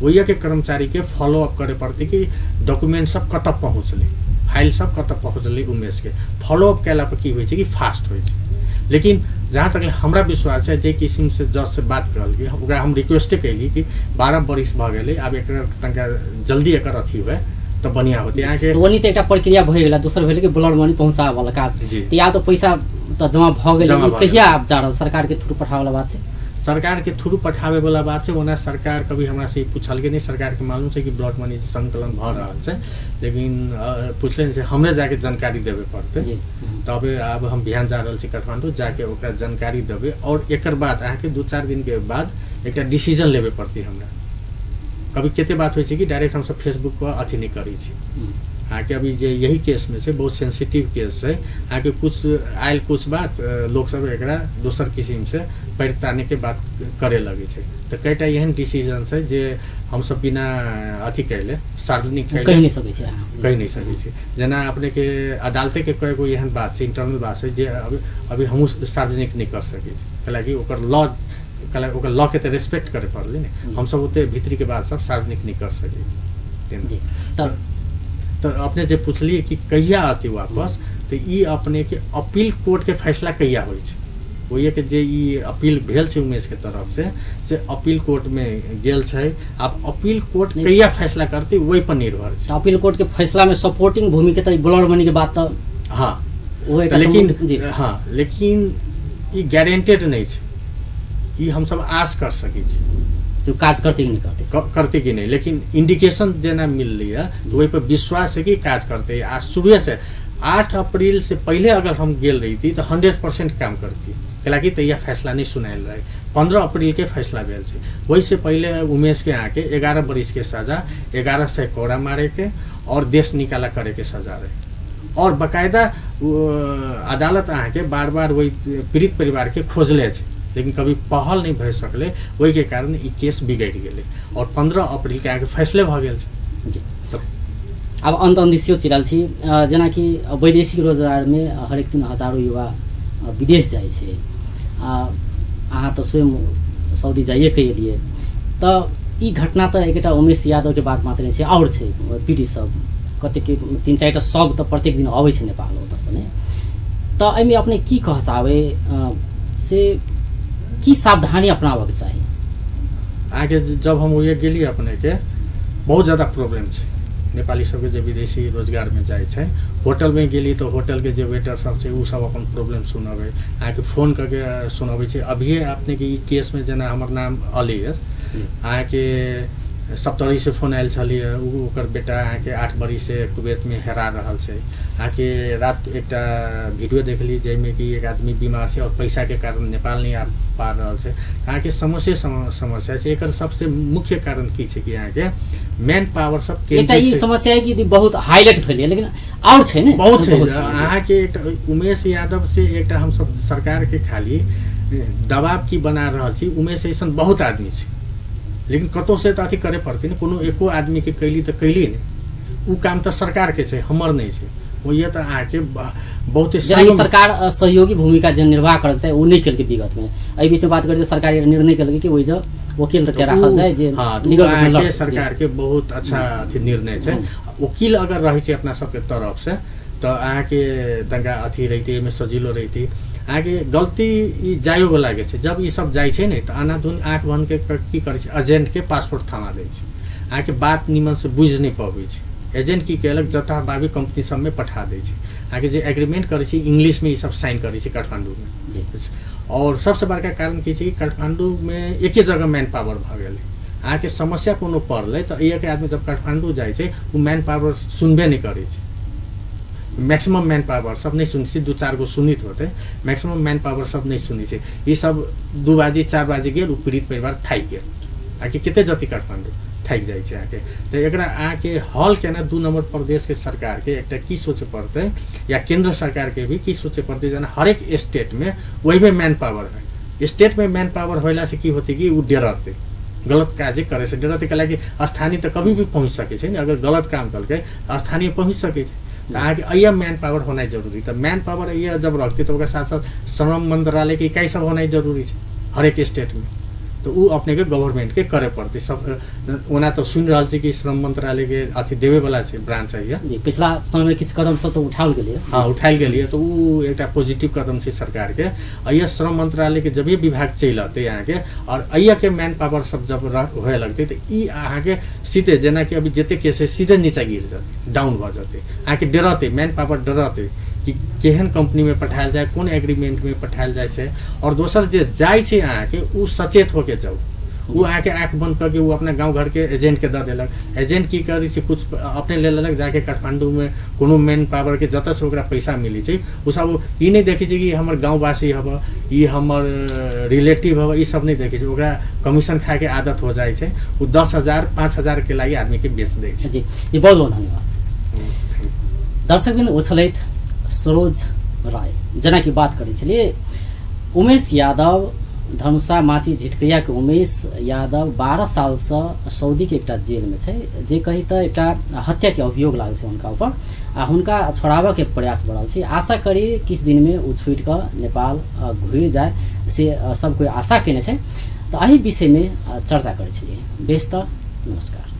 [SPEAKER 3] ओहिके कर्मचारी के फॉलो अप करे पड़तै कि डॉक्यूमेंट सब कतऽ पहुँचलै, फाइल सब कतऽ पहुँचलै उमेश के। फॉलो अप कयला पर की होइ छै कि फास्ट होइ छै। लेकिन जहाँ तक हमरा विश्वास है, जे किसिम से जज से बात करलकै, ओकरा हम रिक्वेस्टे कैली कि 12 बरिस भऽ गेलै, आब एकर तनिका जल्दी एकर अथी हुए तऽ बढ़िआँ होतै अहाँके।
[SPEAKER 1] तऽ ओनी तऽ एकटा प्रक्रिया भऽ गेल, दोसर भेलै कि ब्लड मनी पहुँचाबऽ वाला काज।
[SPEAKER 3] जी।
[SPEAKER 1] तऽ या तऽ पैसा तऽ जमा भऽ गेलै,
[SPEAKER 3] जमा
[SPEAKER 1] ई
[SPEAKER 3] भऽ
[SPEAKER 1] कहिया
[SPEAKER 3] गेलै।
[SPEAKER 1] आब जा रहल सरकार के थ्रू पठाबऽ वाला बात छै?
[SPEAKER 3] सरकार के थ्रू पठाबै वाला बात छै। ओना सरकार कभी हमरा से ई पूछलकै नहि, सरकार के मालूम छै कि ब्लड मनी संकलन भऽ रहल छै, लेकिन पुछले नहि छै, हमरे जाके जानकारी देबे पड़तै।
[SPEAKER 1] जी।
[SPEAKER 3] तबे आब हम बिहान जा रहल छी काठमांडू, जाके ओकरा जानकारी देबै और एकर बाद अहाँके 2-4 दिन के बाद एकटा डिसीजन लेबे पड़तै हमरा। कभी कते बात होइ छै कि डायरेक्ट हमसब फेसबुक पर अथी नहि करै छी। अहाँके अभी जे यही केसमे छै, बहुत सेंसिटिव केस छै, अहाँके कुछ आयल कुछ बात, लोकसब एकरा दोसर किसिमसँ पैर तानेके बात करे लगै छै। तऽ कएटा एहन डिसीजन छै जे हमसब बिना अथी कैले सार्वजनिक
[SPEAKER 1] कहि
[SPEAKER 3] कैले
[SPEAKER 1] नहि सकै छी अहाँ।
[SPEAKER 3] कहि नहि सकै छी। जेना अपनेके अदालतेके कएगो एहन बात छै, इंटरनल बात छै जे अभी अभी हमहूँ सार्वजनिक नहि कर सकै छी, कैलाकि ओकर लॉ, कैलाकि ओकर लॉके तऽ रेस्पेक्ट करे पड़लै ने। हमसब ओते भीतरीके बात सब सार्वजनिक नहि कर सकै छी तेना।
[SPEAKER 1] जी, तऽ
[SPEAKER 3] तऽ अपने जे पुछलियै कि कहिया अतै वापस, तऽ ई अपनेके अपील कोर्टके फैसला कहिया होइ छै, ओहिके जे ई अपील भेल छै उमेश के तरफ से अपील कोर्टमे गेल छै। आब अपील कोर्ट कहिया फैसला करतै ओहि पर निर्भर छै।
[SPEAKER 1] तऽ अपील कोर्ट के फैसला में सपोर्टिंग भूमिका तऽ ब्लड मनी के बात तऽ
[SPEAKER 3] हाँ,
[SPEAKER 1] ओ एकटा
[SPEAKER 3] लेकिन
[SPEAKER 1] जी।
[SPEAKER 3] हाँ, लेकिन ई गारंटेड नहि छै, ई हमसब आश कर सकै छी
[SPEAKER 1] जो काज करतै कि नहि करतै,
[SPEAKER 3] करतै कि नहि, लेकिन इंडिकेशन जेना मिललै तऽ ओहि पर विश्वास है कि काज करतै। आ शुरुए से 8 अप्रैल से पहले अगर हम गेल रही तऽ 100% काम करती, कैलाकि तहिया फैसला नहीं सुनायल रहे। 15 अप्रैल के फैसला भेल छै, ओहिसे पहले उमेश के अहाँके 11 बरिस के सजा, 1100 कोड़ा मारे के और देश निकाला करे के सजा रहे। और बकायदा अदालत अहाँके बार बार वही पीड़ित परिवार के खोजले छै, लेकिन कभी पहल नहीं भए सकलै, ओहिके कारण ई केस बिगड़ि गेलै और 15 अप्रैल के अहाँके फैसले भऽ गेल छै।
[SPEAKER 1] जी।
[SPEAKER 3] तऽ
[SPEAKER 1] आब अन्त अन्त सेहो चिरल छी, जेनाकि वैदेशिक रोजगारमे हरेक दिन हजारों युवा विदेश जाइ छै, अहाँ तऽ स्वयं सऊदी जाइए के एलियै, तऽ ई घटना तऽ एकटा उमेश यादवके बात मात्र नहि छै, आओर छै पीड़ित सब कतेक 3-4 टा सब तऽ प्रत्येक दिन अबै छै नेपाल ओतऽसँ ने। तऽ एहिमे अपने की कह चाहबै, से की सावधानी अपनाबऽके चाही?
[SPEAKER 3] अहाँके जब हम ओहिए गेलियै अपनेके बहुत ज़्यादा प्रॉब्लम छै नेपाली सबके जे विदेशी रोजगारमे जाइ छै। होटलमे गेली तऽ होटलके जे वेटर सब छै ओ सब अपन प्रॉब्लम सुनबै, अहाँके फोन करके सुनबै छै। अभिये अपनेके ई केसमे जेना हमर नाम अली है, अहाँके सप्तरीसँ फोन आयल छलियै, ओ ओकर बेटा अहाँके 8 बरिससँ कुवैतमे हेरा रहल छै। अहाँके रात एकटा वीडियो देखली जाहिमे कि एक आदमी बीमार छै और पैसाके कारण नेपाल नहि आबि पा रहल छै। अहाँके समस्ये समस्या छै। एकर सबसे मुख्य कारण की छै कि अहाँके मैन पावर सब
[SPEAKER 1] एकटा ई
[SPEAKER 3] केंद्रित छै।
[SPEAKER 1] समस्या है कि बहुत हाईलाइट भेलै, लेकिन आओर छै ने,
[SPEAKER 3] बहुत छै। अहाँके एकटा उमेश यादव से एकटा हमसब सरकारके खाली दबाव की बना रहल छी, उमेश ऐसन बहुत आदमी छै, लेकिन कतहु से तऽ अथी करे पड़तै ने, कोनो एको आदमीके कैली तऽ कैली ने, ओ काम तऽ सरकारके छै, हमर नहि छै। ओहिए तऽ अहाँके बहुते
[SPEAKER 1] जेनाकि सरकार सहयोगी भूमिका जे निर्वाह करक चाही ओ नहि केलकै विगतमे। एहि बीचमे बात करी तऽ सरकार निर्णय केलकै कि ओहि जे वकील के राखल जाय जे
[SPEAKER 3] हाँ,
[SPEAKER 1] लीगल रूपमे
[SPEAKER 3] अहाँके
[SPEAKER 1] लड़तै।
[SPEAKER 3] सरकारके बहुत अच्छा अथी निर्णय छै। वकील अगर रहै छै अपना सबके तरफसँ तऽ अहाँके तनिका अथी रहितै, एहिमे सजिलो रहितै। अहाँके गलती ई जाइयोवलाके छै, जब ई सब जाइ छै ने तऽ अनाधुन आँख बन्द के की करै छै, एजेंटके पासपोर्ट थमा दै छै, अहाँके बात निमनसँ बुझि नहि पबै छै। एजेंट की केलक, जतऽ बाबी कंपनी सबमे पठा दै छै। अहाँके जे एग्रीमेंट करै छै इंग्लिशमे ई सब साइन करै छै काठमाण्डूमे। और सबसँ बड़का कारण की छै कि काठमाण्डूमे एके जगह मैन पावर भऽ गेलै। अहाँके समस्या कोनो पड़लै तऽ एक आदमी जब काठमाण्डू जाइ छै ओ मैन पावर सुनबे नहि करै छै। मैक्सिमम मैन पावर सब नहि सुनै छै, 2-4 गो सुनित होतै, मैक्सिमम मैन पावर सब नहि सुनै छै। ई सब 2 बाजी 4 बाजी गेल, ओ पीड़ित परिवार थाकि गेल। अहाँके कते जति काठमाण्डू थाकि जाइ छै अहाँके। तऽ एकरा अहाँके हल केना 2 नम्बर प्रदेशके सरकारके एकटा की सोचे पड़तै, या केंद्र सरकारके भी की सोचे पड़तै, जेना हरेक स्टेटमे ओहिमे मैन पावर है। स्टेटमे मैन पावर होइला से की होतै कि ओ डरतै, गलत काजे करै से डरतै, कैलाकि स्थानीय तऽ कभी भी पहुँच सकै छै ने, अगर गलत काम केलकै तऽ स्थानीय पहुँच सकै छै। तऽ अहाँके अइया मैन पावर होनाइ जरूरी। तऽ मैन पावर अइया जब रखतै तऽ ओकरा साथ साथ श्रम मन्त्रालयके इकाइ सब होनाइ जरूरी छै हरेक स्टेटमे। तऽ ओ अपनेके गवर्नमेन्टके करे पड़तै सब। ओना तऽ सुनि रहल छी कि श्रम मन्त्रालयके अथी देबेवला छै ब्रांच अइया।
[SPEAKER 1] जी, पिछला समयमे किछु कदम सब तऽ उठाओल गेलै।
[SPEAKER 3] हँ, उठायल गेलियै, तऽ ओ एकटा पॉजिटिव कदम छै सरकारके। अइया श्रम मन्त्रालयके जब भी विभाग चलि अतै अहाँके आओर अइयाके मैन पावर सब जब होए लगतै तऽ ई अहाँके सीधे जेनाकि अभी जते केस है सीधे नीचा गिर जेतै, डाउन भऽ जेतै। अहाँके डरतै, मैन पावर डरतै कि केहन कंपनीमे पठायल जाय, कोन एग्रीमेंटमे पठायल जाय से। आओर दोसर जे जाइ छै अहाँके ओ सचेत होके जाउ। ओ अहाँके आँखि बंद करके ओ अपना गाँव घरके एजेंटके दऽ देलक, एजेंट की करै छै कुछ अपने ले लेलक जाके काठमाण्डूमे कोनो मैन पावरके जतऽसँ ओकरा पैसा मिलै छै ओ सब ई नहि देखै छै कि हमर गाँववासी हबऽ, ई हमर रिलेटिव हबऽ, ई सब नहि देखै छै। ओकरा कमीशन खाइके आदत हो जाइ छै, ओ 10,000 5,000के लागि आदमीके बेच दै छै।
[SPEAKER 1] जी जी, बहुत बहुत धन्यवाद। दर्शकबिंद, ओ छलथि सरोज राय। जेनाकि बात करै छलियै उमेश यादव, धनुषा माछी झिटकैयाके उमेश यादव 12 सालसँ सऊदीके एकटा जेलमे छै, जे कही तऽ एकटा हत्याके अभियोग लागल छै हुनका ऊपर आ हुनका छोड़ाबऽके प्रयास बढ़ल छै। आशा करी किछु दिनमे ओ छुटि कऽ नेपाल घुरि जाय से सब कोइ आशा केने छै। तऽ एहि विषयमे चर्चा करै छलियै। बेस, तऽ नमस्कार।